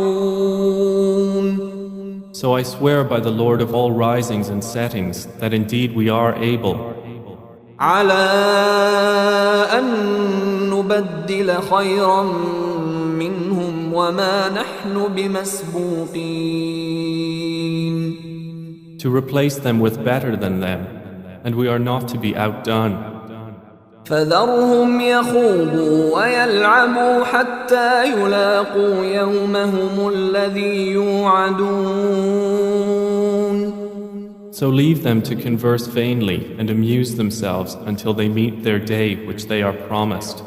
So I swear by the Lord of all risings and settings that indeed we are able على أن نبدل خيرا منهم وما نحن بمسبوقين. To replace them with better than them, and we are not to be outdone. فذرهم يخوضوا ويلعبوا حتى يلاقوا يومهم الذي يوعدون. So leave them to converse vainly and amuse themselves until they meet their day which they are promised.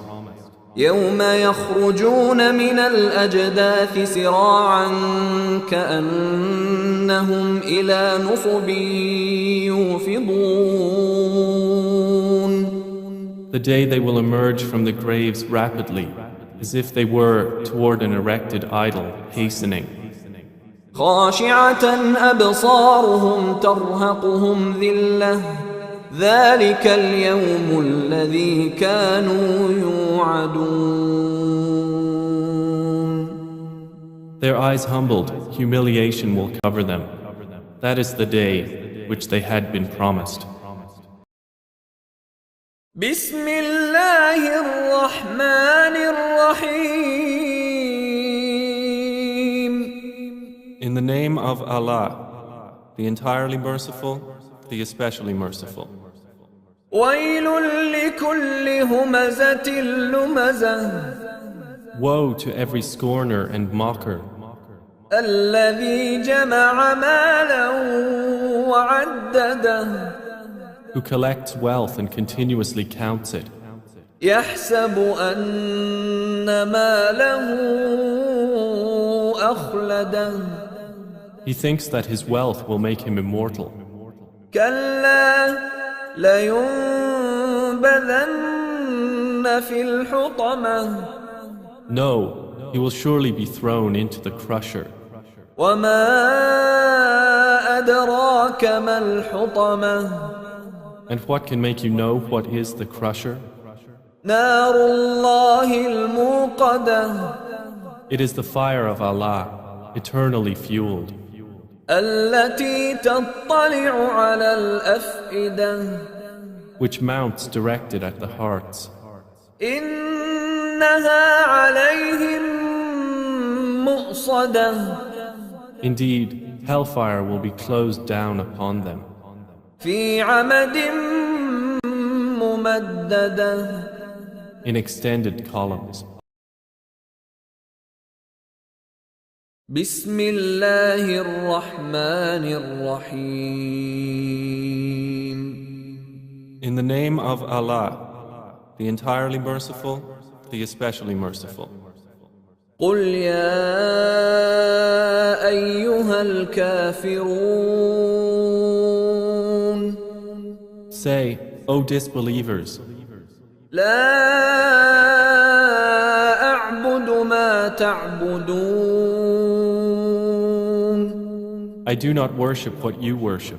يوم يخرجون من الأجداث سراعا كأنهم إلى نصب يوفضون. The day they will emerge from the graves rapidly, as if they were toward an erected idol hastening. خاشعة أبصارهم ترهقهم ذلة ذلك اليوم الذي كانوا يوعدون. Their eyes humbled, humiliation will cover them. That is the day which they had been promised. بسم الله الرحمن الرحيم. In the name of Allah, the entirely merciful, the especially merciful. ويل لكل همزة لمزة. Woe to every scorner and mocker. الذي جمع مالا وعدده. Who collects wealth and continuously counts it. يحسب أن ماله أخلده. He thinks that his wealth will make him immortal. كلا لينبذن في الحطمة. No, he will surely be thrown into the crusher. وما أدراك ما الحطمة. And what can make you know what is the crusher? نار الله الموقدة. It is the fire of Allah, eternally fueled. التي تطلع على الأفئدة. Which mounts directed at the hearts. إنها عليهم مؤصدة. Indeed, hellfire will be closed down upon them. في عمد ممددة. In extended columns. بسم الله الرحمن الرحيم. In the name of Allah, the entirely merciful, the especially merciful. قل يا أيها الكافرون. Say, O disbelievers, لا أعبد ما تعبدون. I do not worship what you worship.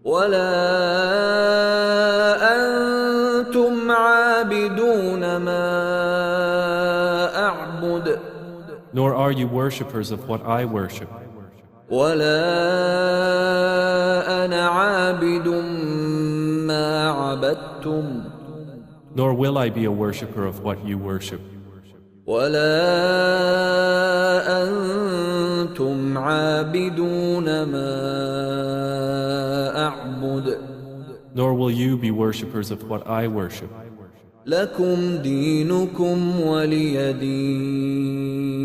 ولا أنتم عابدون ما أعبد. Nor are you worshippers of what I worship. ولا أنا عابد ما عبدتم. Nor will I be a worshipper of what you worship. ولا أنتم عابدون ما أعبد. Nor will you be worshippers of what I worship. لكم دينكم ولي دين.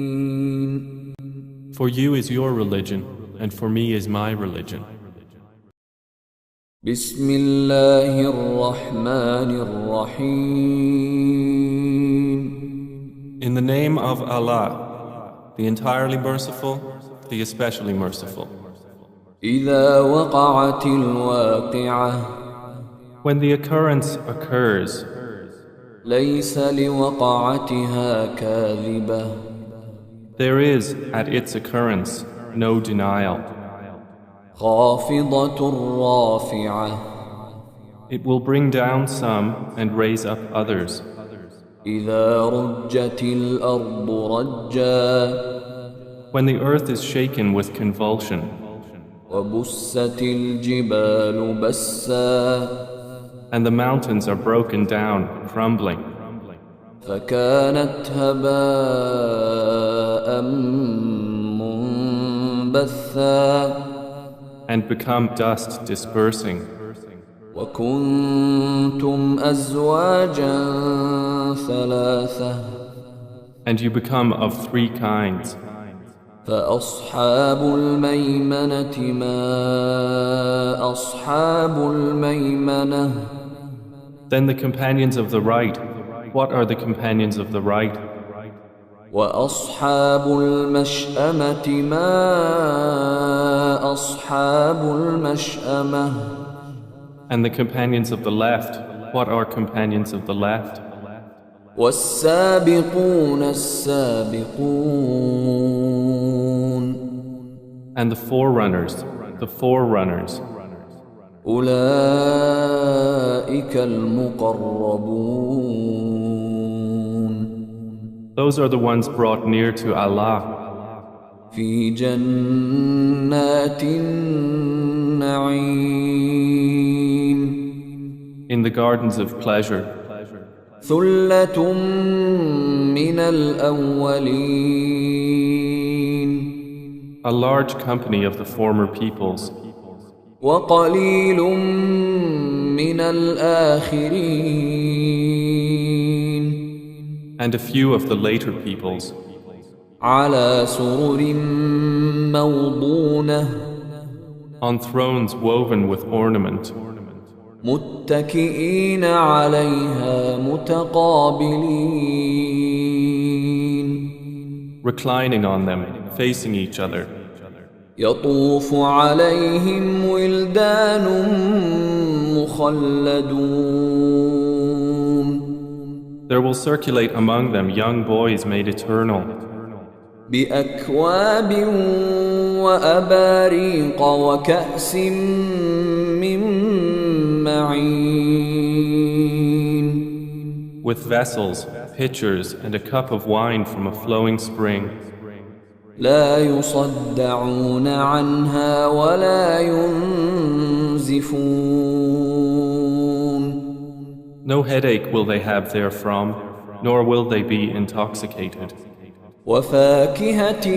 For you is your religion, and for me is my religion. بسم الله الرحمن الرحيم. In the name of Allah, the entirely merciful, the especially merciful. إذا وقعت الواقعة. When the occurrence occurs, ليس لوقعتها كاذبة. There is, at its occurrence, no denial. خافضة رافعة. It will bring down some and raise up others. إذا رجت الأرض رجا. When the earth is shaken with convulsion. وبست الجبال بسا. And the mountains are broken down, crumbling. فكانت هباء منبثا. And become dust dispersing. وكنتم أزواجا ثلاثة. And you become of three kinds. فأصحاب الميمنة ما أصحاب الميمنة. Then the companions of the right, what are the companions of the right? وأصحاب المشأمة ما أصحاب المشأمة. And the companions of the left, what are companions of the left? والسابقون السابقون. And the forerunners, the forerunners. أولئك المقربون. Those are the ones brought near to Allah. في جنات النعيم. In the gardens of pleasure. ثلة من الأولين. A large company of the former peoples. وقليل من الآخرين. And a few of the later peoples. على سرر موضونة. On thrones woven with ornament. متكئين عليها متقابلين. Reclining on them, facing each other. يطوف عليهم ولدان مخلدون. There will circulate among them young boys made eternal. بأكواب وأباريق وكأس من معين. With vessels, pitchers, and a cup of wine from a flowing spring. لا يصدعون عنها ولا ينزفون. No headache will they have therefrom, nor will they be intoxicated. وفاكهة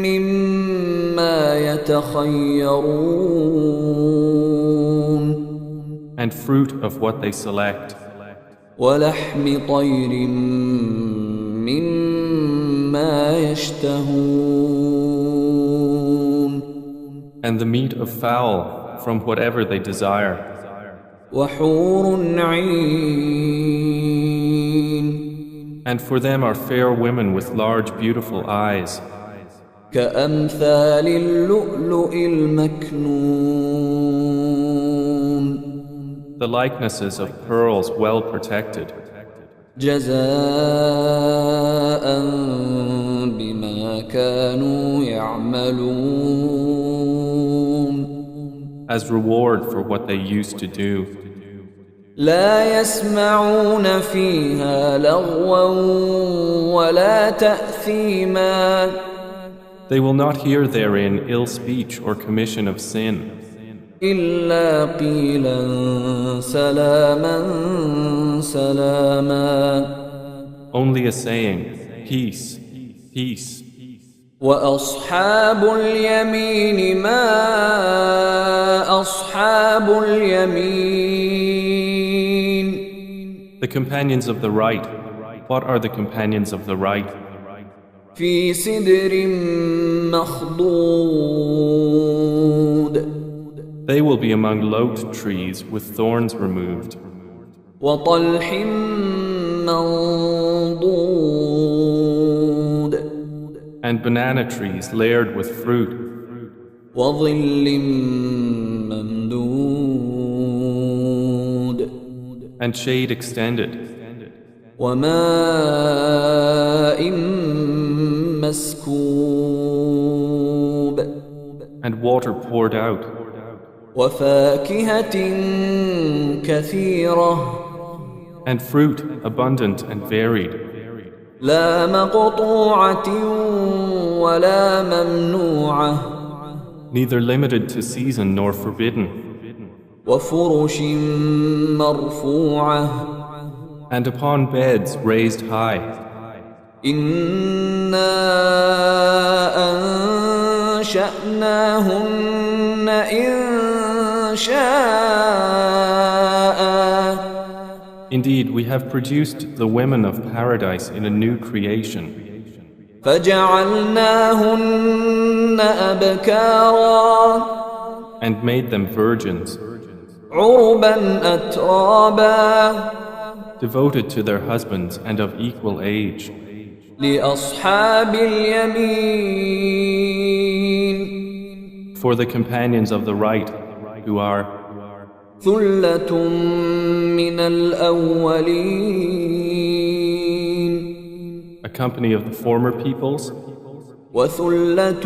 مما يتخيرون. And fruit of what they select. ولحم طير مما يشتهون. And the meat of fowl from whatever they desire. وحور عين. And for them are fair women with large, beautiful eyes. كأمثال اللؤلؤ المكنون. The likenesses of pearls well protected. جزاء بما كانوا يعملون. As reward for what they used to do. لا يسمعون فيها لغوا ولا تأثيما. They will not hear therein ill speech or commission of sin. إلا قيلا سلاما سلاما. Only a saying, "Peace, peace." وأصحاب اليمين ما أصحاب اليمين. The companions of the right. What are the companions of the right? في سدر مخضود. They will be among lote trees with thorns removed. وطلح منضود. And banana trees layered with fruit. وظل ممدود. And shade extended. وماء مسكوب. And water poured out. وفاكهة كثيرة. And fruit abundant and varied. لا مقطوعة ولا ممنوعة. Neither limited to season nor forbidden. وفرش مرفوعة. And upon beds raised high. إنا أنشأناهن إنشاء. Indeed, we have produced the women of paradise in a new creation. فجعلناهن أبكارا. And made them virgins. عربا أترابا. Devoted to their husbands and of equal age. لأصحاب اليمين. For the companions of the right, who are ثلة من الأولين. A company of the former peoples. وثلة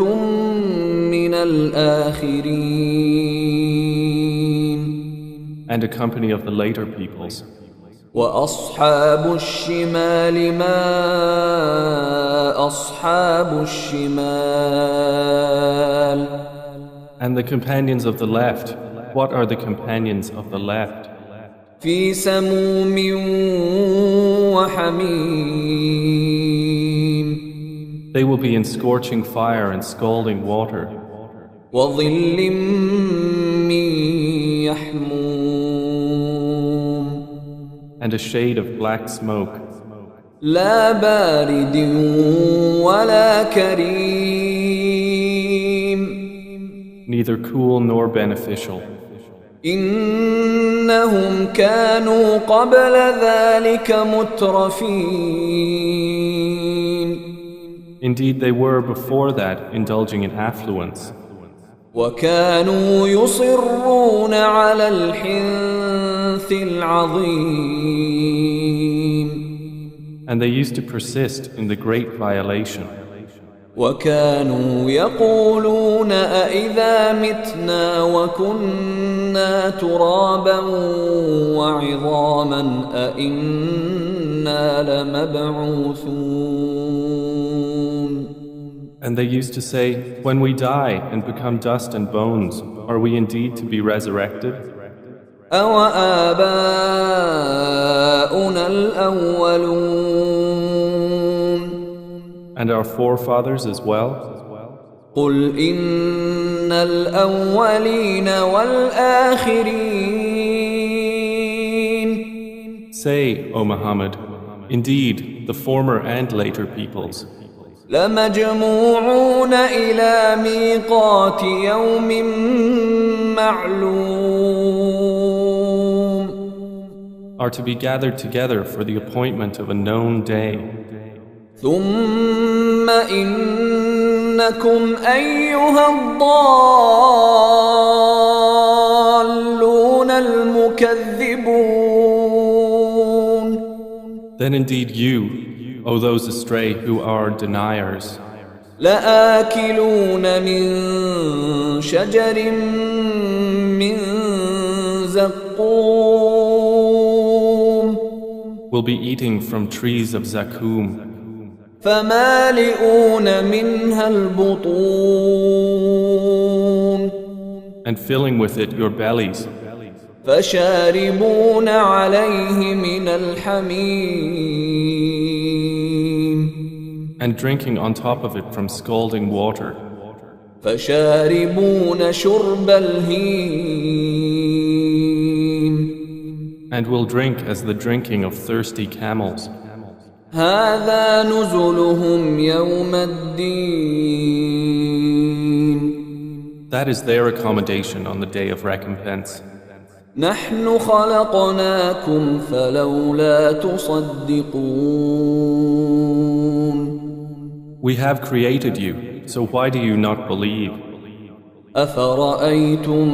من الآخرين. And a company of the later peoples. وأصحاب الشمال ما أصحاب الشمال. And the companions of the left, what are the companions of the left? في سموم وحميم. They will be in scorching fire and scalding water. وظل من يحموم. And a shade of black smoke. لا بارد ولا كريم. Neither cool nor beneficial. إنهم كانوا قبل ذلك مترفين. Indeed, they were before that indulging in affluence. وكانوا يصرون على الحنث العظيم. And they used to persist in the great violation. وكانوا يقولون أإذا متنا وكنا ترابا وعظاما أإنا لمبعوثون. And they used to say, "When we die and become dust and bones, are we indeed to be resurrected?" أَوَآبَاؤُنَا الْأَوَّلُونَ. And our forefathers as well? قُلْ إِنَّ الْأَوَّلِينَ وَالْآخِرِينَ. Say, O Muhammad, indeed, the former and later peoples لَمَجْمُوعُونَ إِلَى مِيقَاتِ يَوْمٍ مَّعْلُومٍ. are to be gathered together for the appointment of a known day. ثُمَّ إِنَّكُمْ أَيُّهَا الضَّالُّونَ الْمُكَذِّبُونَ. Then indeed you, O those astray who are deniers, لَآكِلُونَ مِن شَجَرٍ مِّن زَقُّومٍ. will be eating from trees of Zaqqum, فَمَالِئُونَ مِنْهَا الْبُطُونَ. and filling with it your bellies, فَشَارِبُونَ عَلَيْهِ مِنَ الْحَمِيمِ. and drinking on top of it from scalding water, فَشَارِبُونَ شُرْبَ الْهِيمِ. and will drink as the drinking of thirsty camels. هَذَا نُزُلُهُمْ يَوْمَ الدِّينِ. That is their accommodation on the day of recompense. نحن خلقناكم فلولا تصدقون. We have created you, so why do you not believe? أفرأيتم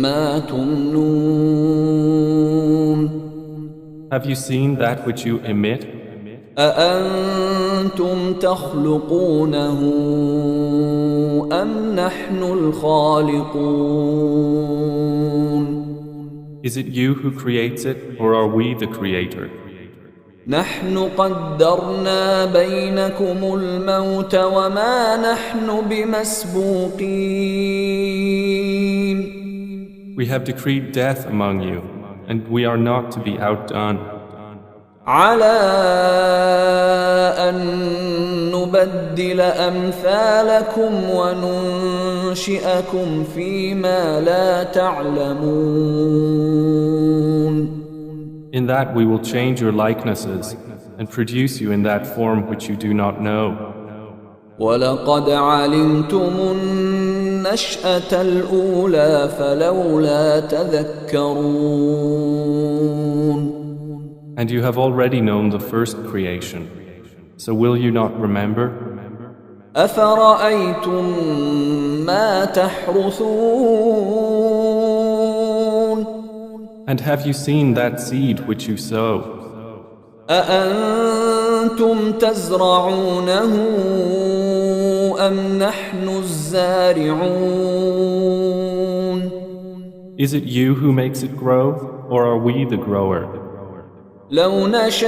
ما تمنون. Have you seen that which you emit? أأنتم تخلقونه أم نحن الخالقون. Is it you who creates it, or are we the creator? نحن قدرنا بينكم الموت وما نحن بمسبوقين. We have decreed death among you, and we are not to be outdone. على أن نبدل أمثالكم وننشئكم فيما لا تعلمون. In that we will change your likenesses and produce you in that form which you do not know. ولقد علمتم النشأة الأولى فلولا تذكرون. And you have already known the first creation, so will you not remember? أفرأيتم ما تحرثون. And have you seen that seed which you sow? أأنتم تزرعونه أم نحن الزارعون. Is it you who makes it grow, or are we the grower? لو نشاء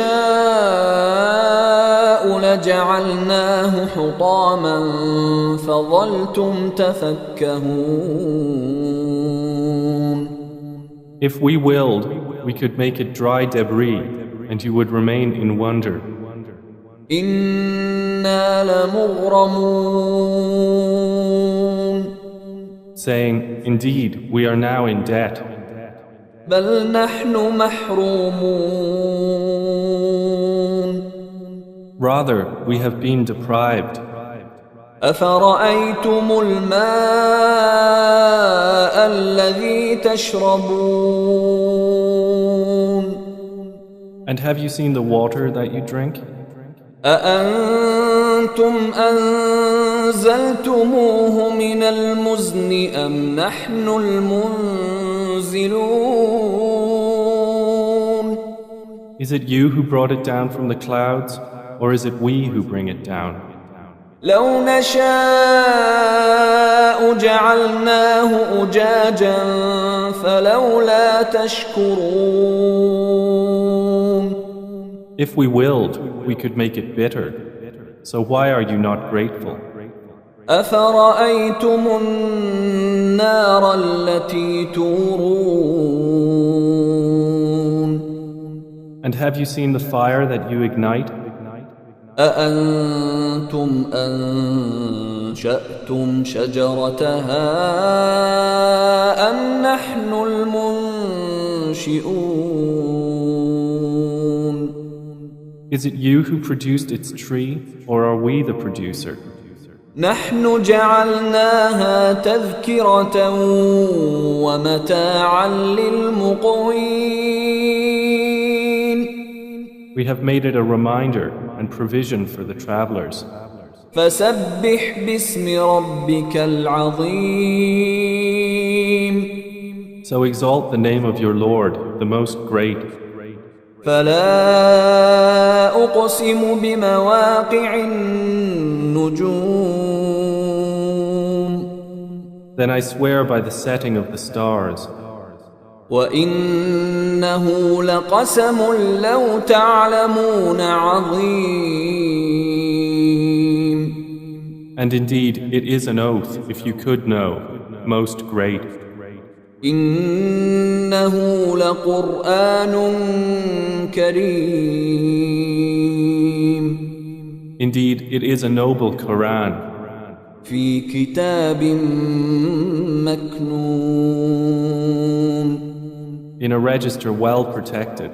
لجعلناه حطاما فظلتم تفكهون. If we willed, we could make it dry debris, and you would remain in wonder. إنا لمغرمون. Saying, "Indeed, we are now in debt." بل نحن محرومون. Rather, we have been deprived. أفرأيتم الماء الذي تشربون. And have you seen the water that you drink? أأنتم أنزلتموه من المزن أم نحن المنزلون. Is it you who brought it down from the clouds, or is it we who bring it down? لو نشاء جعلناه أجاجا فلولا تشكرون. If we willed, we could make it bitter. So why are you not grateful? أفرأيتم النار التي تورون. And have you seen the fire that you ignite? أأنتم أنشأتم شجرتها أم نحن المنشئون. Is it you who produced its tree, or are we the producer? نحن جعلناها تذكرة ومتاعا للمقوين. We have made it a reminder and provision for the travelers. فسبح باسم ربك العظيم. So exalt the name of your Lord, the Most Great. فلا أقسم بمواقع النجوم. Then I swear by the setting of the stars. وإنه لقسم لو تعلمون عظيم. And indeed, it is an oath, if you could know, most great. إنه لقرآن كريم. Indeed, it is a noble Quran. في كتاب مكنون. In a register well protected.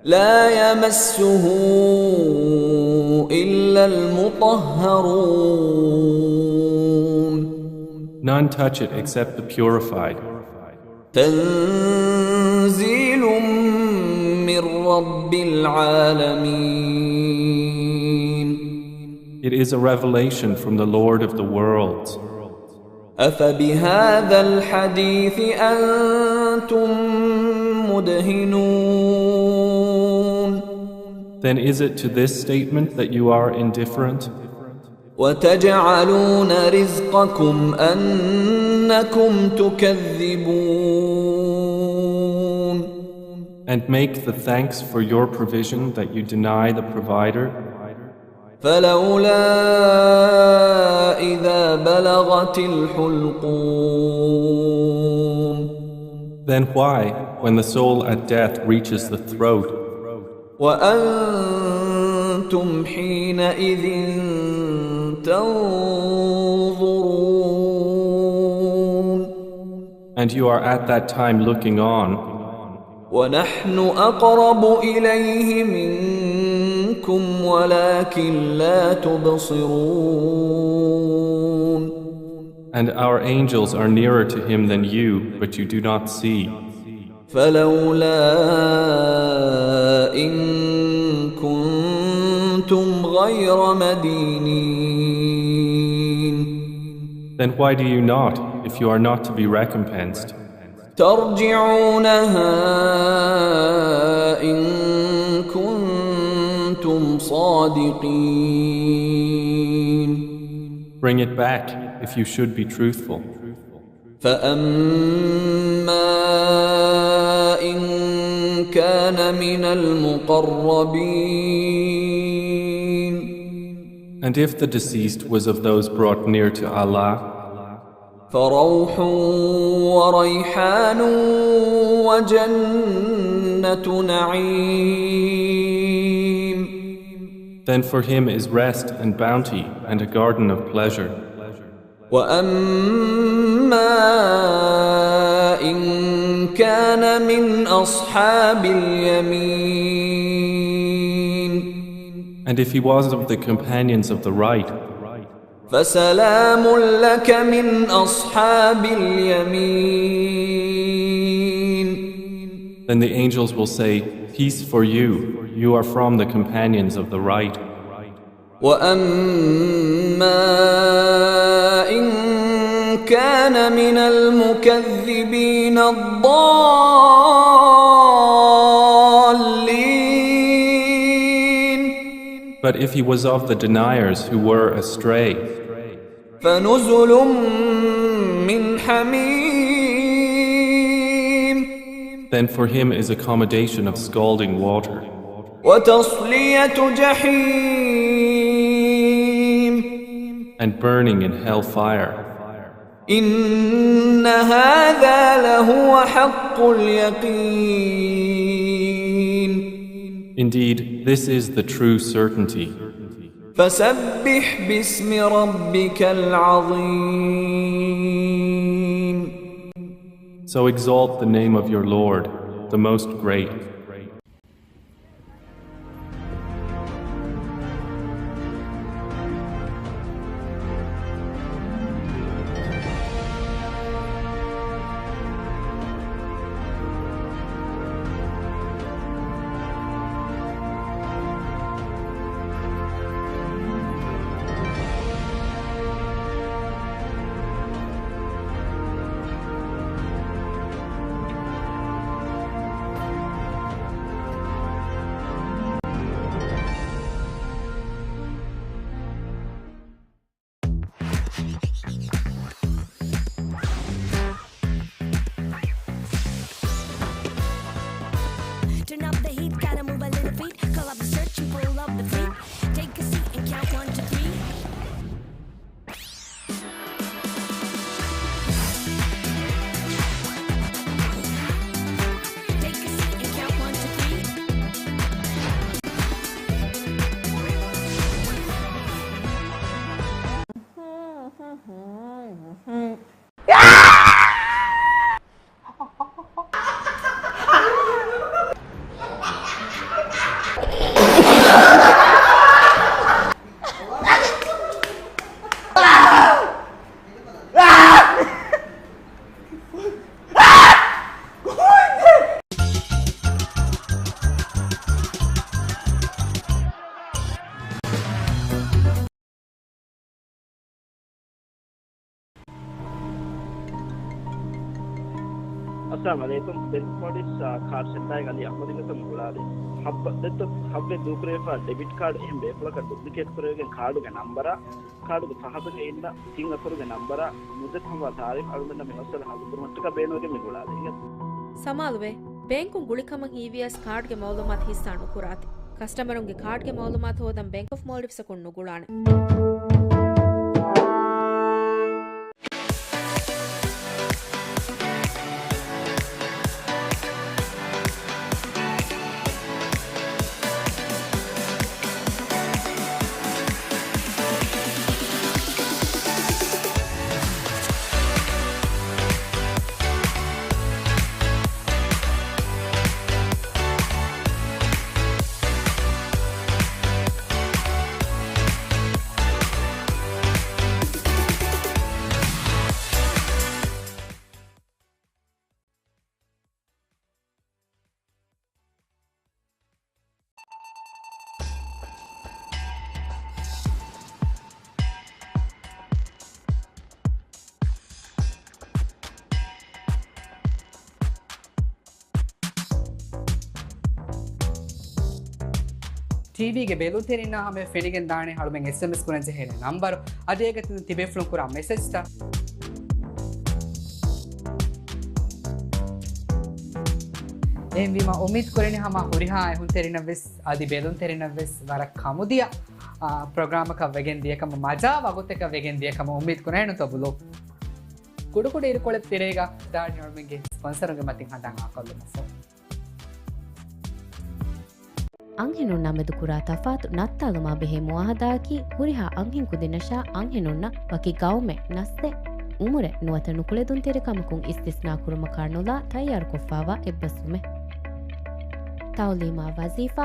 لا يمسه إلا المطهرون. None touch it except the purified. تنزيل من رب العالمين. It is a revelation from the Lord of the worlds. أفبهذا الحديث أنتم مدهنون. Then is it to this statement that you are indifferent? وتجعلون رزقكم أنكم تكذبون. And make the thanks for your provision that you deny the provider? فلولا إذا بلغت الحلقوم. Then why, when the soul at death reaches the throat, وأنتم حينئذ تنظرون. And you are at that time looking on. ونحن أقرب إليه منكم ولكن لا تبصرون. And our angels are nearer to him than you, but you do not see. فلولا إن كنتم غير مدينين. Then why do you not, if you are not to be recompensed, ترجعونها إن كنتم صادقين. Bring it back, if you should be truthful. فأما إن كان من المقربين. And if the deceased was of those brought near to Allah, فروح وريحان وجنة نعيم. Then for him is rest and bounty and a garden of pleasure. وأما إن كان من أصحاب اليمين. And if he was of the companions of the right, فسلام لك من أصحاب اليمين. Then the angels will say, "Peace for you, you are from the companions of the right." وأما إن كان من المكذبين الضالين. But if he was of the deniers who were astray, فنزل من حميم. Then for him is accommodation of scalding water. وتصلية جحيم. And burning in hell fire. إن هذا لهو حق اليقين. Indeed, this is the true certainty. فسبح باسم ربك العظيم. So exalt the name of your Lord, the Most Great. އައްސަލާމު ޢަލައިކުމް. ބޭންކް މޯލްޑިވްސް ކާޑް ސެންޓާގެ އަލީ އަޙްމަދު ގޮތުން ގުޅާލި. ހައްވަ ދެއްތޯ ހައްވެ ދޫކުރެވިފާ ޑެބިޓް ކާޑް އެހެން ބޭފުޅަކަށް ޑުޕްލިކޭޓް ކުރެވިގެން ކާޑުގެ ނަންބަރާ، ކާޑުގެ ފަހަތުގައި އިންނަ ތިން އަކުރުގެ ނަންބަރާ، މުއްދަތު ހަމަ ތާރީޚް އަޅުގަނޑަށް މި މައްސަލަ ހައްލު ކުރުމަށްޓަކާ ބޭނުންވެގެން މި ގުޅާލީ. ސަމާލުވޭ، ބޭންކުން ގުޅިކަމަށް ހީވިޔަސް ކާޑްގެ މައުލޫމާތު ހިއްސާ ނުކުރާތި. ކަސްޓަމަރުންގެ ކާޑްގެ މައުލޫމާތު ހޯދަން ބޭންކް އޮފް މޯލްޑިވްސަކުން ނުގުޅާނެ. ޓީވީގެ ބެލުންތެރިންނާ ހަމަޔަށް ފެނިގެން ދާނެ އަޅުމެން އެސްއެމްއެސް ކުރަން ޖެހޭނެ ނަންބަރު. އަދި އޭގެ ތިބޭފުޅުން ކުރާ މެސެޖްތައް. އެހެންވީމަ އުއްމީދު ކުރަނީ ހަމަ ހުރިހާ އެހުންތެރިންނަށް ވެސް އަދި ބެލުންތެރިންނަށް ވެސް ވަރަށް ކަމުދިޔަ، އާ، ޕްރޮގްރާމަކަށް ވެގެން ދިޔަކަމަށް، މަޖާ ވަގުތަކަށް ވެގެން ދިޔަކަމަށް އުއްމީދު ކުރަން ނުތޯ ބުލޫ. ކުޑަކުޑަ އިރުކޮޅެއް ތެރޭގަ ދާނީ އަޅުމެންގެ ސްޕޮންސަރުންގެ މަތިން ހަނދާން އާކޮށްލުމަށްފަހު. އަންހެނުންނާ މެދު ކުރާ ތަފާތު ނައްތާލުމާ ބެހޭ މުއާހަދާއަކީ، ހުރިހާ އަންހެން ކުދިންނަށާ އަންހެނުންނަށް ވަކި ގައުމެއް، ނަސްލެއް، އުމުރެއް ނުވަތަ ނުކުޅެދުންތެރިކަމަކުން އިސްތިސްނާ ކުރުމަކާ ނުލާ ތައްޔާރުކޮށްފާވާ އެއްބަސްވުމެއް. ތައުލީމާ ވަޒީފާ،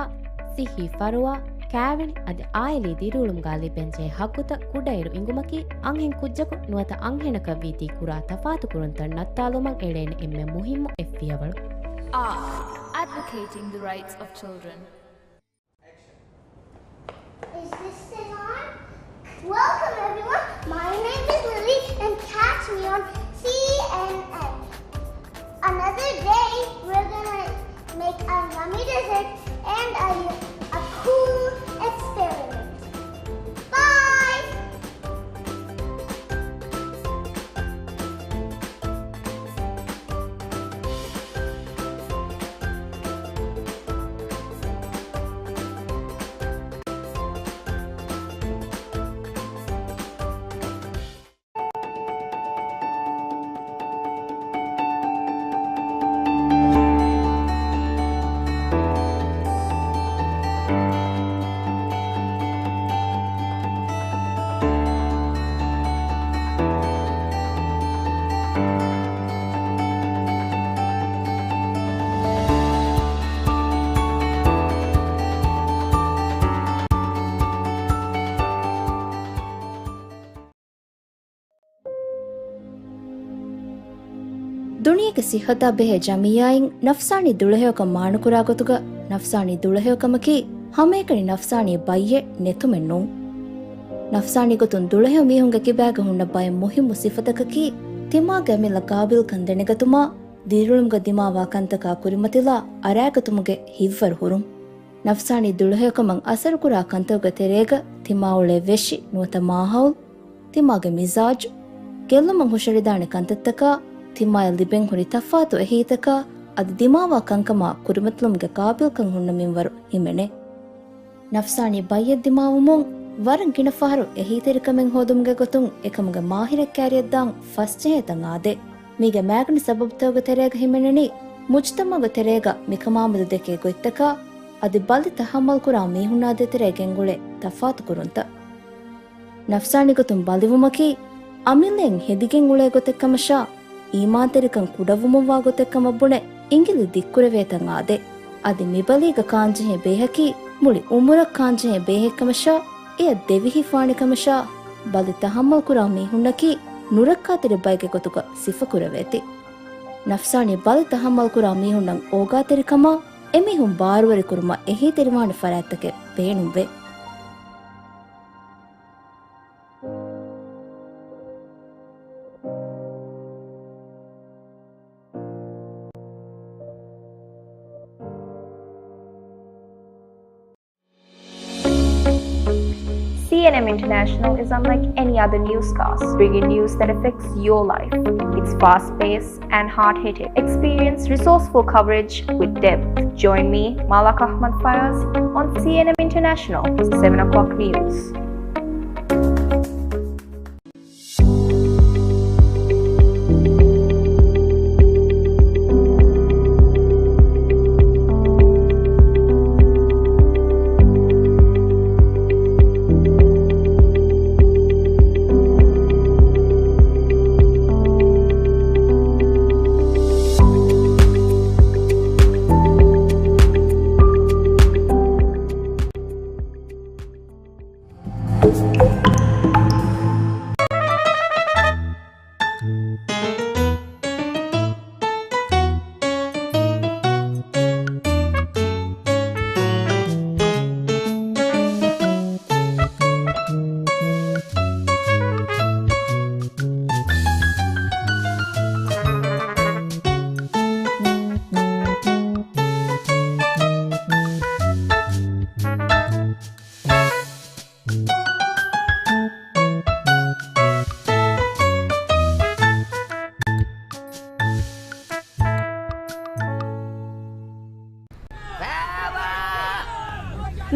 ސިއްހީ ފަރުވާ، ކާވެނި އަދި އާއިލީ ދިރިއުޅުމުގާ ލިބެންޖެހޭ ހައްގުތައް ކުޑައިރު އިނގުމަކީ، އަންހެން ކުއްޖަކު ނުވަތަ އަންހެނަކަށް ވީތީ ކުރާ ތަފާތުކުރުންތައް ނައްތާލުމަށް އެޅޭނެ އެންމެ މުހިއްމު އެއް ފިޔަވަޅު. Advocating the rights of children. Is this thing on? Welcome, everyone. My name is Lily, and catch me on C N N. Another day, we're gonna make a yummy dessert and a, a cool experiment. Bye! ދުނިޔޭގެ ސިއްހަތާ ބެހޭ ޖަމިއްޔާއިން ނަފްސާނީ ދުޅަހެޔޮކަން މާނަކުރާ ގޮތުގަ، ނަފްސާނީ ދުޅަހެޔޮކަމަކީ ހަމައެކަނި ނަފްސާނީ ބައްޔެއް ނެތުމެއް ނޫން. ނަފްސާނީ ގޮތުން ދުޅަހެޔޮ މީހުންގެ ކިބާގަ ހުންނަ ބައެއް މުހިއްމު ސިފަތަކަކީ، ތިމާގެ އަމިއްލަ ގާބިލްކަން ދެނެގަތުމާ، ދިރިއުޅުމުގަ ދިމާވާ ކަންތަކާ ކުރިމަތިލާ އަރާގަތުމުގެ ހިތްވަރު ހުރުން. ނަފްސާނީ ދުޅަހެޔޮކަމަށް އަސަރުކުރާ ކަންތަކުގެ ތެރޭގަ ތިމާއުޅޭ ވެށި ނުވަތަ މާހައުލް، ތިމާގެ މިޒާޖު، ގެއްލުމަށް ހުށަހެޅިދާނެ ކަންތައްތަކާ، ތިމާޔަށް ލިބެން ހުރި ތަފާތު އެހީތަކާ، އަދި ދިމާވާ ކަންކަމާ ކުރިމަތިލުމުގެ ގާބިލްކަން ހުންނަ މިންވަރު ހިމެނޭ. ނަފްސާނީ ބައްޔެއް ދިމާވުމުން ވަރަށް ގިނަ ފަހަރު އެހީތެރިކަމެއް ހޯދުމުގެ ގޮތުން އެކަމުގެ މާހިރެއް ކާރިއަށްދާން ފަސްޖެހޭ ތަން އާދޭ. މީގެ މާގަނޑު ސަބަބުތަކުގެ ތެރޭގަ ހިމެނެނީ، މުޖުތަމަޢުގެ ތެރޭގަ މިކަމާމެދު ދެކޭ ގޮތްތަކާ، އަދި ބަލި ތަޙައްމަލްކުރާ މީހުންނާ ދޭތެރޭ ގެންގުޅޭ ތަފާތު ކުރުންތައް. ނަފްސާނީ ގޮތުން ބަލިވުމަކީ، އަމިއްލައިން ހެދިގެން އުޅޭ ގޮތެއްކަމަށާ، އީމާންތެރިކަން ކުޑަވުމަށްވާ ގޮތެއްކަމަށް ބުނެ އިނގިލި ދިއްކުރެވޭ ތަން އާދޭ. އަދި މިބަލީގަ ކާންޖެހޭ ބޭހަކީ، މުޅި އުމުރަށް ކާންޖެހޭ ބޭހެއްކަމަށާ، އެޔަށް ދެވިހި ފާނެކަމަށާ، ބަލި ތަޙައްމަލްކުރާ މީހުންނަކީ، ނުރައްކާތެރި ބައެއްގެ ގޮތުގަ ސިފަކުރެވޭތީ. ނަފްސާނީ ބަލި ތަޙައްމަލްކުރާ މީހުންނަށް އޯގާތެރިކަމާ، އެމީހުން ބާރުވެރިކުރުމަށް އެހީތެރިވާނެ ފަރާތްތަކެއް ބޭނުންވޭ. M International is unlike any other newscast, bringing news that affects your life. It's fast-paced and hard-hitting. Experience resourceful coverage with depth. Join me, Malak Ahmad Fayaz, on C N M International, seven o'clock news.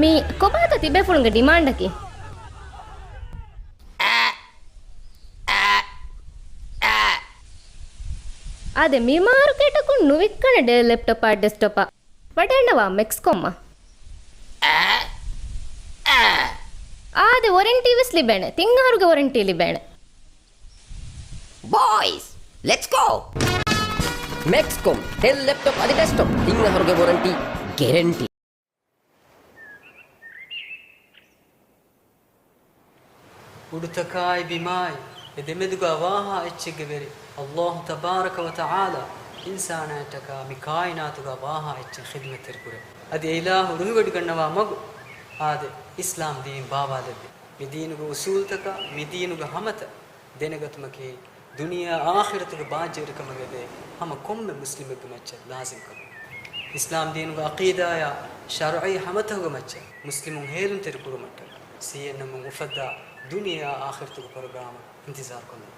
މީ ކޮބާތަ ތިބޭފުޅުންގެ ޑިމާންޑަކީ؟ އާދެ، މި މާރުކޭޓަކުން ނުވިއްކަނެ ޑެލް ލެޕްޓޮޕާ ޑެސްކްޓޮޕާ. ވަޑައިގަންނަވާ މެކްސްކޮމްއަށް. އާދެ، ވޮރެންޓީ ވެސް ލިބޭނެ. ތިން އަހަރުގެ ވޮރެންޓީ ލިބޭނެ. ބޯއިޒް، ލެޓްސް ގޯ! މެކްސްކޮމް، ޑެލް ލެޕްޓޮޕް އަދި ޑެސްކްޓޮޕް، ތިން އަހަރުގެ ވޮރެންޓީ ގެރެންޓީ. އުޑުތަކާއި ބިމާއި އެ ދެމެދުގަ ވާހާ އެއްޗެއްގެ ވެރި އައްލާހު ތަބާރަކަ ވަ ތަޢާލާ އިންސާނާއަށްޓަކާ މި ކާއިނާތުގަ ވާހާ އެއްޗެއް ޚިދުމަތްތެރިކުރޭ. އަދި އެ އިލާހު ރުހިވޮޑިގަންނަވާ މަގު އާދެ، އިސްލާމް ދީން ބާވާލެއްވި. މި ދީނުގެ އުސޫލުތަކާ މި ދީނުގެ ހަމަތައް ދެނެގަތުމަކީ ދުނިޔެއާ އާޚިރަތުގެ ބާއްޖަވެރިކަމަށް އެދޭ ހަމަ ކޮންމެ މުސްލިމެއްގެ މައްޗަށް ލާޒިމްކަމެއް. އިސްލާމް ދީނުގެ އަޤީދާއާ ޝަރުޢީ ހަމަތަކުގެ މައްޗަށް މުސްލިމުން ހޭލުންތެރިކުރުމަށްޓަކާ ސީއެންއެމުން އުފައްދާ ދުނިޔެއާ އާޚިރަތުގެ ޕްރޮގްރާމަށް އިންތިޒާރުކޮށްލަން.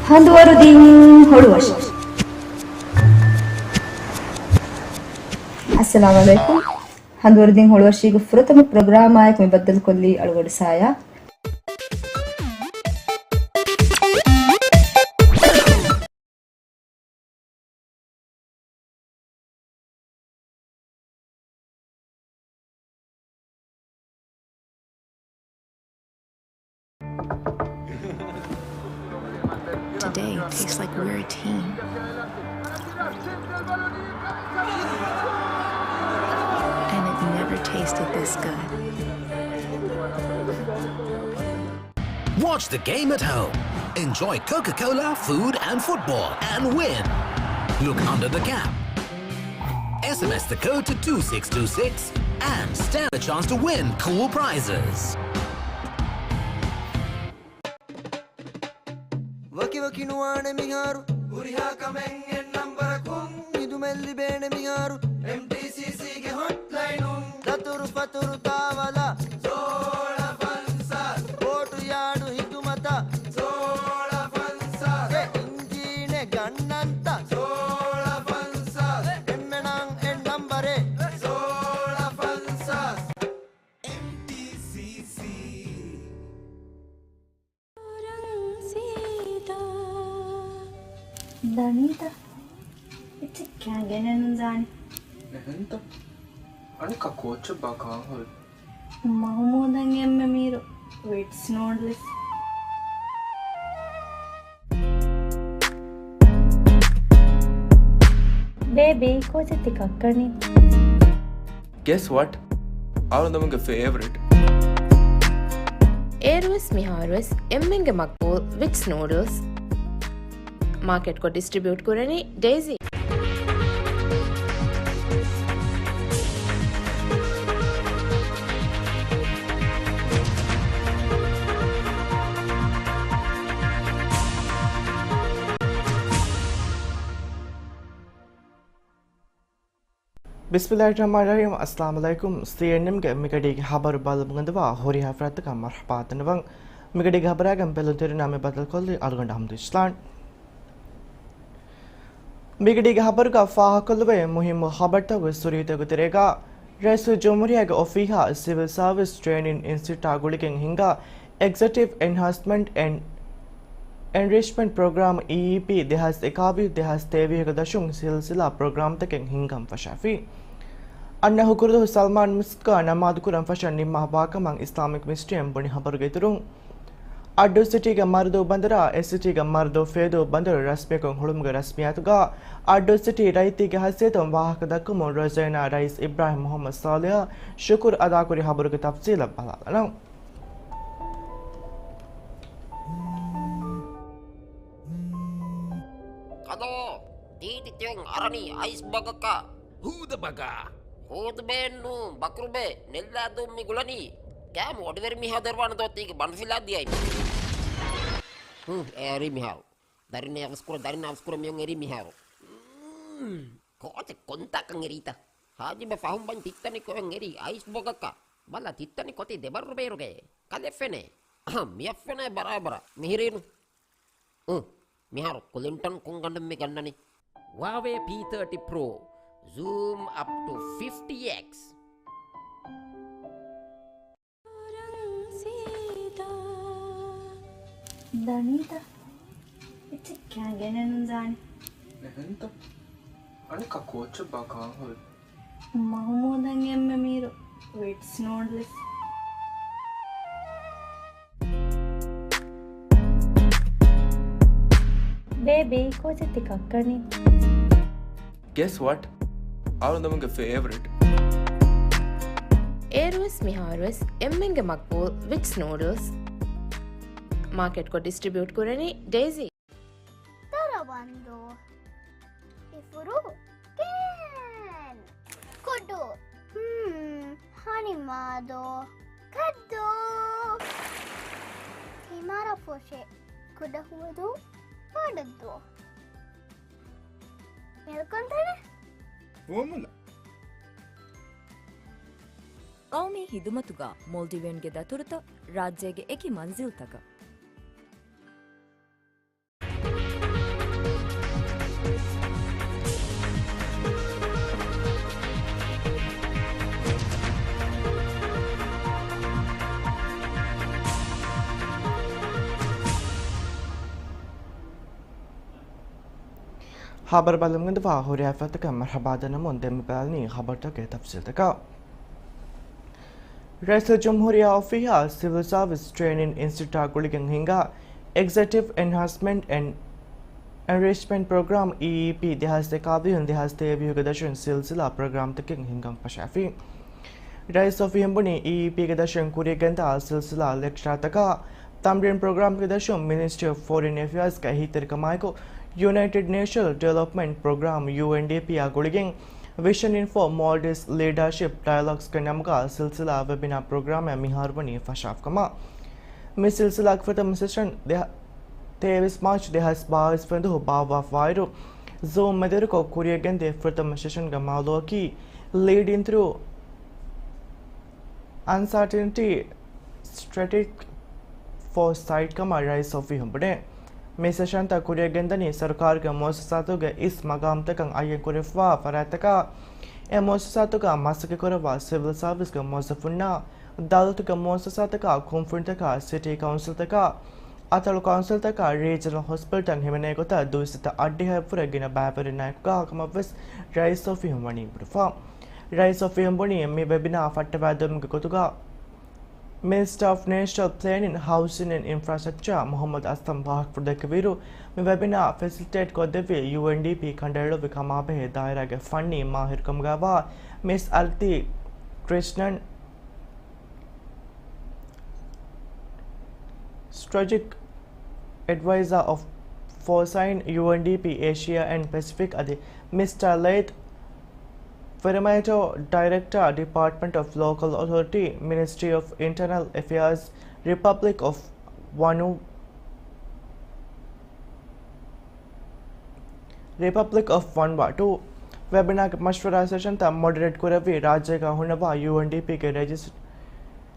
ހަނދުވަރުދިން ހޮޅުވަށި. އައްސަލާމު ޢަލައިކުމް. ހަނދުވަރުދިން ހޮޅުވަށީގެ ފުރަތަމަ ޕްރޮގްރާމާއެކު މި ބައްދަލުކޮށްލީ އަޅުގަޑު ސާޔާ. Today tastes like we're a team. And it never tasted this good. Watch the game at home. Enjoy Coca-Cola, food and football and win. Look under the cap. S M S the code to two six two six and stand a chance to win cool prizes. ވަކިވަކި ނުވާނެ މިހާރު، ހުރިހާ ކަމެއް އެއް ނަންބަރަކުން ހިދުމަތް ލިބޭނެ މިހާރު. އެމްޓީސީސީގެ ހޮޓްލައިނުން ދަތުރު ފަތުރު ތާވަލާ، ސޯޅަ ފަންސާސް ބޯޓު ޔާޑު ހިދުމަތަށް، ސޯޅަ ފަންސާސް އެ އިންޖީނެއް ގަންނަންތަ، ސޯޅަ ފަންސާސް އެންމެނަށް އެއް ނަންބަރެއް، ސޯޅަ ފަންސާސް. އެމްޓީސީސީ. ދަނީތަ؟ އެއްޗެއް ކާ ގެނެއްނު ދާނީ. އެހެންތަ؟ އަނެއްކާ ކޯއްޗެއް ބާ ކާން ހުރި؟ މަހުމޫދަށް އެންމެ މީރު ވިޓްސް ނޫޑްލްސް. ބޭބީ، ކޯޗެއް ތި ކައްކަނީ؟ Guess what? އަޅުގަނޑުމެންގެ ފޭވަރިޓް. އޭރުވެސް މިހާރުވެސް އެންމެންގެ މަގްބޫލް ވިޓްސް ނޫޑްލްސް. މާކެޓްކޮށް ޑިސްޓްރިބިއުޓް ކުރަނީ ޑެއިސީ. ބިސްމިއްލާހިއްރަޙްމާނިއްރަޙީމް. އައްސަލާމު ޢަލައިކުމް. ސީއެންއެމްގެ މިގަޑީގެ ޚަބަރު ބަލަމުން ގެންދަވާ ހުރިހާ އަފްރާދަކަށް މަރްޙަބާ ދަންނަވަން. މިގަޑީގެ ޚަބަރާގެން ބެލުންތެރިންނާ މި ބަދަލުކޮށްލީ އަޅުގަނޑު އަޙްމަދު އިސްލާން. މިގަޑީގެ ޚަބަރުގަ ފާހަގަކޮށްލެވޭ މުހިއްމު ޚަބަރުތަކުގެ ސުރިހިތަކުގެ ތެރޭގަ، ރައީސުލްޖުމްހޫރިއްޔާގެ އޮފީހާ ސިވިލް ސާވިސް ޓްރޭނިން އިންސްޓިޓިއުޓާ ގުޅިގެން ހިންގާ އެގްޒެކެޓިވް އެންހާންސްމަންޓް އެންޑް އެންރިޗްމަންޓް ޕްރޮގްރާމް، އީއީޕީ، ދެހާސް އެކާވީސް ދެހާސް ތޭވީހުގެ ދަށުން ސިލްސިލާ ޕްރޮގްރާމްތަކެއް ހިންގަން ފަށާފި. އަންނަ ހުކުރުދުވަހު ސަލްމާން މިސްކިތުގަ ނަމާދު ކުރަން ފަށަން ނިންމާ ވާކަމަށް އިސްލާމިކް މިނިސްޓްރީއިން ބުނި ޚަބަރުގެ އިތުރުން، އައްޑޫ ސިޓީގެ މަރުދޫ ބަނދަރާ އެސިޓީގެ މަރުދޫ ފޭދޫ ބަނދަރު ރަސްމީކޮށް ހުޅުމުގެ ރަސްމިއްޔާތުގަ އައްޑޫ ސިޓީ ރައްޔިތީގެ ހައިސިއްޔަތުން ވާހަކަ ދައްކަމުން ރޮޒޭނާ ރައީސް އިބްރާހިމް މުޙައްމަދު ޞާލިޙަށް ޝުކުރު އަދާކުރި ޚަބަރުގެ ތަފްސީލަށް ބަލާލަން. ކަލޯ، ތީތި ތިޔަން އަރަނީ އައިސް ބަގަކަށް. ހޫދަ ބަގާ. ހޫދުބޭއެއްނޫން، ބަކުރުބޭ، ނެއްލާދޫން މި ގުޅަނީ. ކާމު އޮޑިވެރި މީހާ ދެރުވާނެ ދޯ ތީގެ ބަނޑުފިލާ ދިޔައި. ހު، އެރީ މިހާރު. ދަރިން އަވަސްކުރ، ދަރިން އަވަސްކުރ މިޔޮން އެރީ މިހާރު. މް، ކޯޗެއް ކޮންތާކަން އެރީތަ؟ ހާޖިބެ ފަހުން ބަން ތިއްތަނި ކޮއެން އެރީ އައިސް ބޮގަކަށް. ބަލަ ތިއްތަނި ކޮތި ދެބައްރު ބޭރުގެ. ކަލެ ފެނޭ. އަހަ، މިއަށް ފެނޭ ބަރާބަރަށް. މިހިރީނު. އު، މިހާރު ކުލިންޓަން ކޮންގަނޑުން މި ގަންނަނީ؟ ވާވޭ ޕީ ތާޓީ ޕްރޯ. ޒޫމް އަޕް ޓު ފިފްޓީ އެކްސް. ދަނީތަ؟ އެއްޗެއް ކާ ގެނެއްނު ދާނެ. އެހެންތަ؟ އަނެއްކާ ކޯޗެއް ބާ ކާން ހުރި؟ މަހުމޫދަށް އެންމެ މީރު ވިޓްސް ނޫޑްލްސް. ބޭބީ، ކޯޗެއް ތި ކައްކަނީ؟ Guess what? އަޅުގަނޑުމެންގެ ފޭވަރިޓް. އޭރުވެސް މިހާރުވެސް އެންމެންގެ މަގްބޫލް ވިޓްސް ނޫޑްލްސް. މާކެޓްކޮށް ޑިސްޓްރިބިއުޓް ކުރަނީ ޑެއިސީ. ދަރަވަންދޫ. އިފުރު. ކޭން. ކުޑު. ހްމް. ހަނިމާދޯ. ކައްދޫ. ތިމާރަ ފޮށެ. ކުޑަހުވަދޫ. ބަޑައްދޫ. މެލްކޮންތަނެ. ފުވަމުލަ. ޤައުމީ ހިދުމަތުގަ މޯލްޑިވިއަންގެ ދަތުރުތައް ރާއްޖޭގެ އެކި މަންޒިލްތަކަށް. ޚަބަރު ބަލަމުން ގެންދަވާ ހުރިހާ އަފްރާދަކަށް މަރްޙަބާ ދަންނަމުން ދެން މި ބަލަނީ ޚަބަރުތަކުގެ ތަފްސީލްތަކަށް. ރައީސުލްޖުމްހޫރިއްޔާ އޮފީހާ ސިވިލް ސާވިސް ޓްރޭނިން އިންސްޓިޓިއުޓާ ގުޅިގެން ހިންގާ އެގްޒެކެޓިވް އެންހާންސްމަންޓް އެންޑް އެންރިޗްމަންޓް ޕްރޮގްރާމް، އީއީޕީ، ދެހާސް އެކާވީހުން ދެހާސް ތޭވީހުގެ ދަށުން ސިލްސިލާ ޕްރޮގްރާމްތަކެއް ހިންގަން ފަށާފި. ރައީސް އޮފީހުން ބުނީ، އީއީޕީގެ ދަށުން ކުރިއަށް ގެންދާ ސިލްސިލާ ލެކްޗަރތަކާ، ތަމްރީން ޕްރޮގްރާމްގެ ދަށުން މިނިސްޓްރީ އޮފް ފޮރިން އެފެއާޒްގެ އެހީތެރިކަމާއެކު، ޔުނައިޓެޑް ނޭޝަނަލް ޑިވެލޮޕްމަންޓް ޕްރޮގްރާމް، ޔޫއެންޑީޕީއާ ގުޅިގެން، ވިޝަން އިން ފޯ މޯލްޑިވްސް ލީޑާޝިޕް ޑަޔަލޮގްސްގެ ނަމުގަ ސިލްސިލާ ވެބިނާ ޕްރޮގްރާމެއް މިހާރު ވަނީ ފަށާފިކަމަށް. މި ސިލްސިލާގެ ފުރަތަމަ ސެޝަން ދެހ-، ތޭވީސް މާޗް ދެހާސް ބާވީސް ފެންދުހު ބާއްވާފައިރު، ޒޫމް މެދުވެރިކޮށް ކުރިއަށްގެންދިޔަ ފުރަތަމަ ސެޝަންގެ މައުޟޫއަކީ ލީޑިން ތްރޫ އަންސާޓިންޓީ ސްޓްރެޓެޖިކް ފޯސައިޓް ކަމަށް ރައީސް އޮފީހުން ބުނޭ. މި ސެޝަންތައް ކުރިއަށް ގެންދަނީ ސަރުކާރުގެ މުއައްސަސާތުގެ އިސް މަގާމްތަކަށް އައްޔަން ކުރެވިފައިވާ ފަރާތްތަކާ، އެ މުއައްސަސާތުގަ މަސައްކަތް ކުރައްވާ ސިވިލް ސާވިސްގެ މުވައްޒަފުންނާ، ދައުލަތުގެ މުއައްސަސާތަކާ، ކުންފުނިތަކާ، ސިޓީ ކައުންސިލްތަކާ، އަތޮޅު ކައުންސިލްތަކާ، ރީޖަނަލް ހޮސްޕިޓަލްތައް ހިމެނޭ ގޮތަށް ދުއިސައްތަ އަށްޑިހައެއްވުރެ ގިނަ ބައިވެރިންނާއެކު ކަމަށްވެސް ރައީސް އޮފީހުން ވަނީ ބުނެފަ. ރައީސް އޮފީހުން ބުނީ، މި ވެބިނާ ފައްޓަވާދިނުމުގެ ގޮތުގަ މިނިސްޓަރ އޮފް ނޭޝަނަލް ޕްލޭނިން، ހައުސިން އެންޑް އިންފްރާސްޓްރަކްޗާ މުހައްމަދު އަސްލަމް ފާހަގަކުރެއްވިއިރު، މި ވެބިނާ ފެސިލިޓޭޓް ކޮށްދެއްވީ ޔޫއެންޑީޕީ ކަނޑައެޅުއްވި ކަމާބެހޭ ދާއިރާގެ ފަންނީ މާހިރުކަމުގައިވާ މިސް އަރްތީ ކްރިޝްނަން، ސްޓްރެޓެޖިކް އެޑްވައިޒާ އޮފް ފޯސައިން، ޔޫއެންޑީޕީ އޭޝިއާ އެންޑް ޕެސިފިކް އަދި މިސްޓަރ ލެއިތް ފެރެމައިޓޯ، ޑައިރެކްޓަރ، ޑިޕާޓްމަންޓް އޮފް ލޯކަލް އޮތޯރިޓީ، މިނިސްޓްރީ އޮފް އިންޓަރނަލް އެފެއާޒް، ރިޕަބްލިކް އޮފް ވަނު، ރިޕަބްލިކް އޮފް ވަނުވާޓޫ. ވެބިނާގެ މަޝްވަރާ ސެޝަންތައް މޮޑަރޭޓް ކުރެއްވީ ރާއްޖޭގަ ހުންނަވާ ޔޫއެންޑީޕީގެ ރެޖިސް-،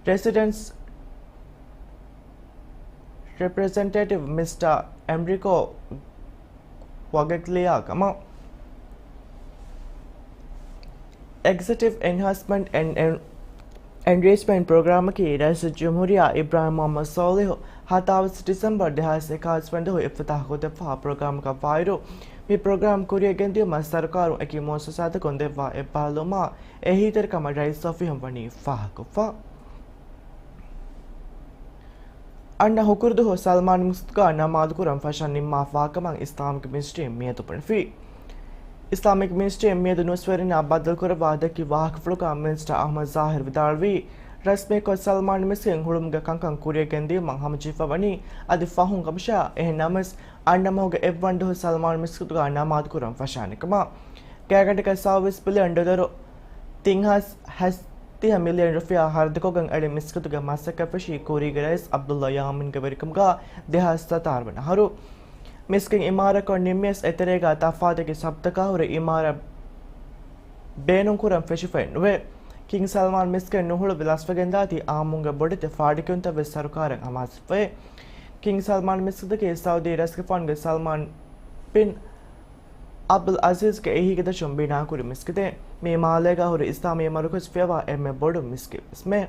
ރެސިޑެންޓް ރެޕްރެޒެންޓޭޓިވް މިސްޓަރ އެންރިކޯ ވަގެގްލިއާ ކަމަށް. އެގްޒެކެޓިވް އެންހާންސްމަންޓް އެންޑް އެންރިޗްމަންޓް ޕްރޮގްރާމަކީ ރައީސުލްޖުމްހޫރިއްޔާ އިބްރާހިމް މުޙައްމަދު ޞާލިޙު ހަތާވީސް ޑިސެމްބަރު ދެހާސް އެކާވީސް ވަނަ ދުވަހު އިފްތިތާޙުކޮށްދެއްވާ ޕްރޮގްރާމަކަށް ވާއިރު، މި ޕްރޮގްރާމް ކުރިއަށް ގެންދިއުމަށް ސަރުކާރުން އެކި މުއައްސަސާތަކުން ދެއްވާ އެއްބާރުލުމާ އެހީތެރިކަމަށް ރައީސް އޮފީހުން ވަނީ ފާހަގަކޮށްފަ. އަންނަ ހުކުރުދުހު ސަލްމާން މިސްކިތުގަ ނަމާދުކުރަން ފަށަން ނިންމާފާކަމަށް އިސްލާމިކް މިނިސްޓްރީން މިއަދު ބުނެފި. އިސްލާމިކް މިނިސްޓްރީން މިއަދު ނޫސްވެރިންނާ ބައްދަލުކުރައްވާ ދެއްކި ވާހަކަފުޅުގަ މިނިސްޓަރ އަޙްމަދު ޒާހިރު ވިދާޅުވީ، ރަސްމީކޮށް ސަލްމާން މިސްކިތުން ހުޅުމުގެ ކަންކަން ކުރިއަށް ގެންދިއުމަށް ހަމަޖެހިފަ ވަނީ އަދި ފަހުން ކަމަށާ، އެހެން ނަމަވެސް އަންނަ މަހުގެ އެއްވަނަ ދުވަހު ސަލްމާން މިސްކިތުގަ ނަމާދުކުރަން ފަށާނެ ކަމަށް. ގާތްގަނޑަކަށް ސައުވީސް ބިލިއަން ޑޮލަރު ތިން ހާސް ހަސް ތިހަ މިލިއަން ރުފިޔާ ހަރަދުކޮށްގެން އެޅި މިސްކިތުގެ މަސައްކަތް ފެށީ ކުރީގެ ރައީސް ޢަބްދުﷲ ޔާމީންގެ ވެރިކަމުގަ ދެހާސް ސަތާރަ ވަނަ އަހަރު. މިސްކިތް އިމާރާތްކޮށް ނިންމިޔަސް އެތެރޭގަ ތަފާތު އެކި ސަބްތަކާ ހުރެ އިމާރާތް ބޭނުންކުރަން ފެށިފައެއް ނުވޭ. ކިންގް ސަލްމާން މިސްކިތް ނުހުޅުވި ލަސްވެގެންދާތީ އާއްމުންގެ ބޮޑެތި ފާޑުކިޔުންތައް ވެސް ސަރުކާރަށް އަމާޒުވޭ. ކިންގް ސަލްމާން މިސްކިތަކީ ސައުދީ ރަސްގެފާނުގެ ސަލްމާން ބިން ޢަބްދުލް ޢަޒީޒްގެ އެހީގެ ދަށުން ބިނާކުރި މިސްކިތެއް. މީ މާލޭގަ ހުރި އިސްލާމީ މަރުކަޒު ފިޔަވާ އެންމެ ބޮޑު މިސްކިތް ވެސްމެ.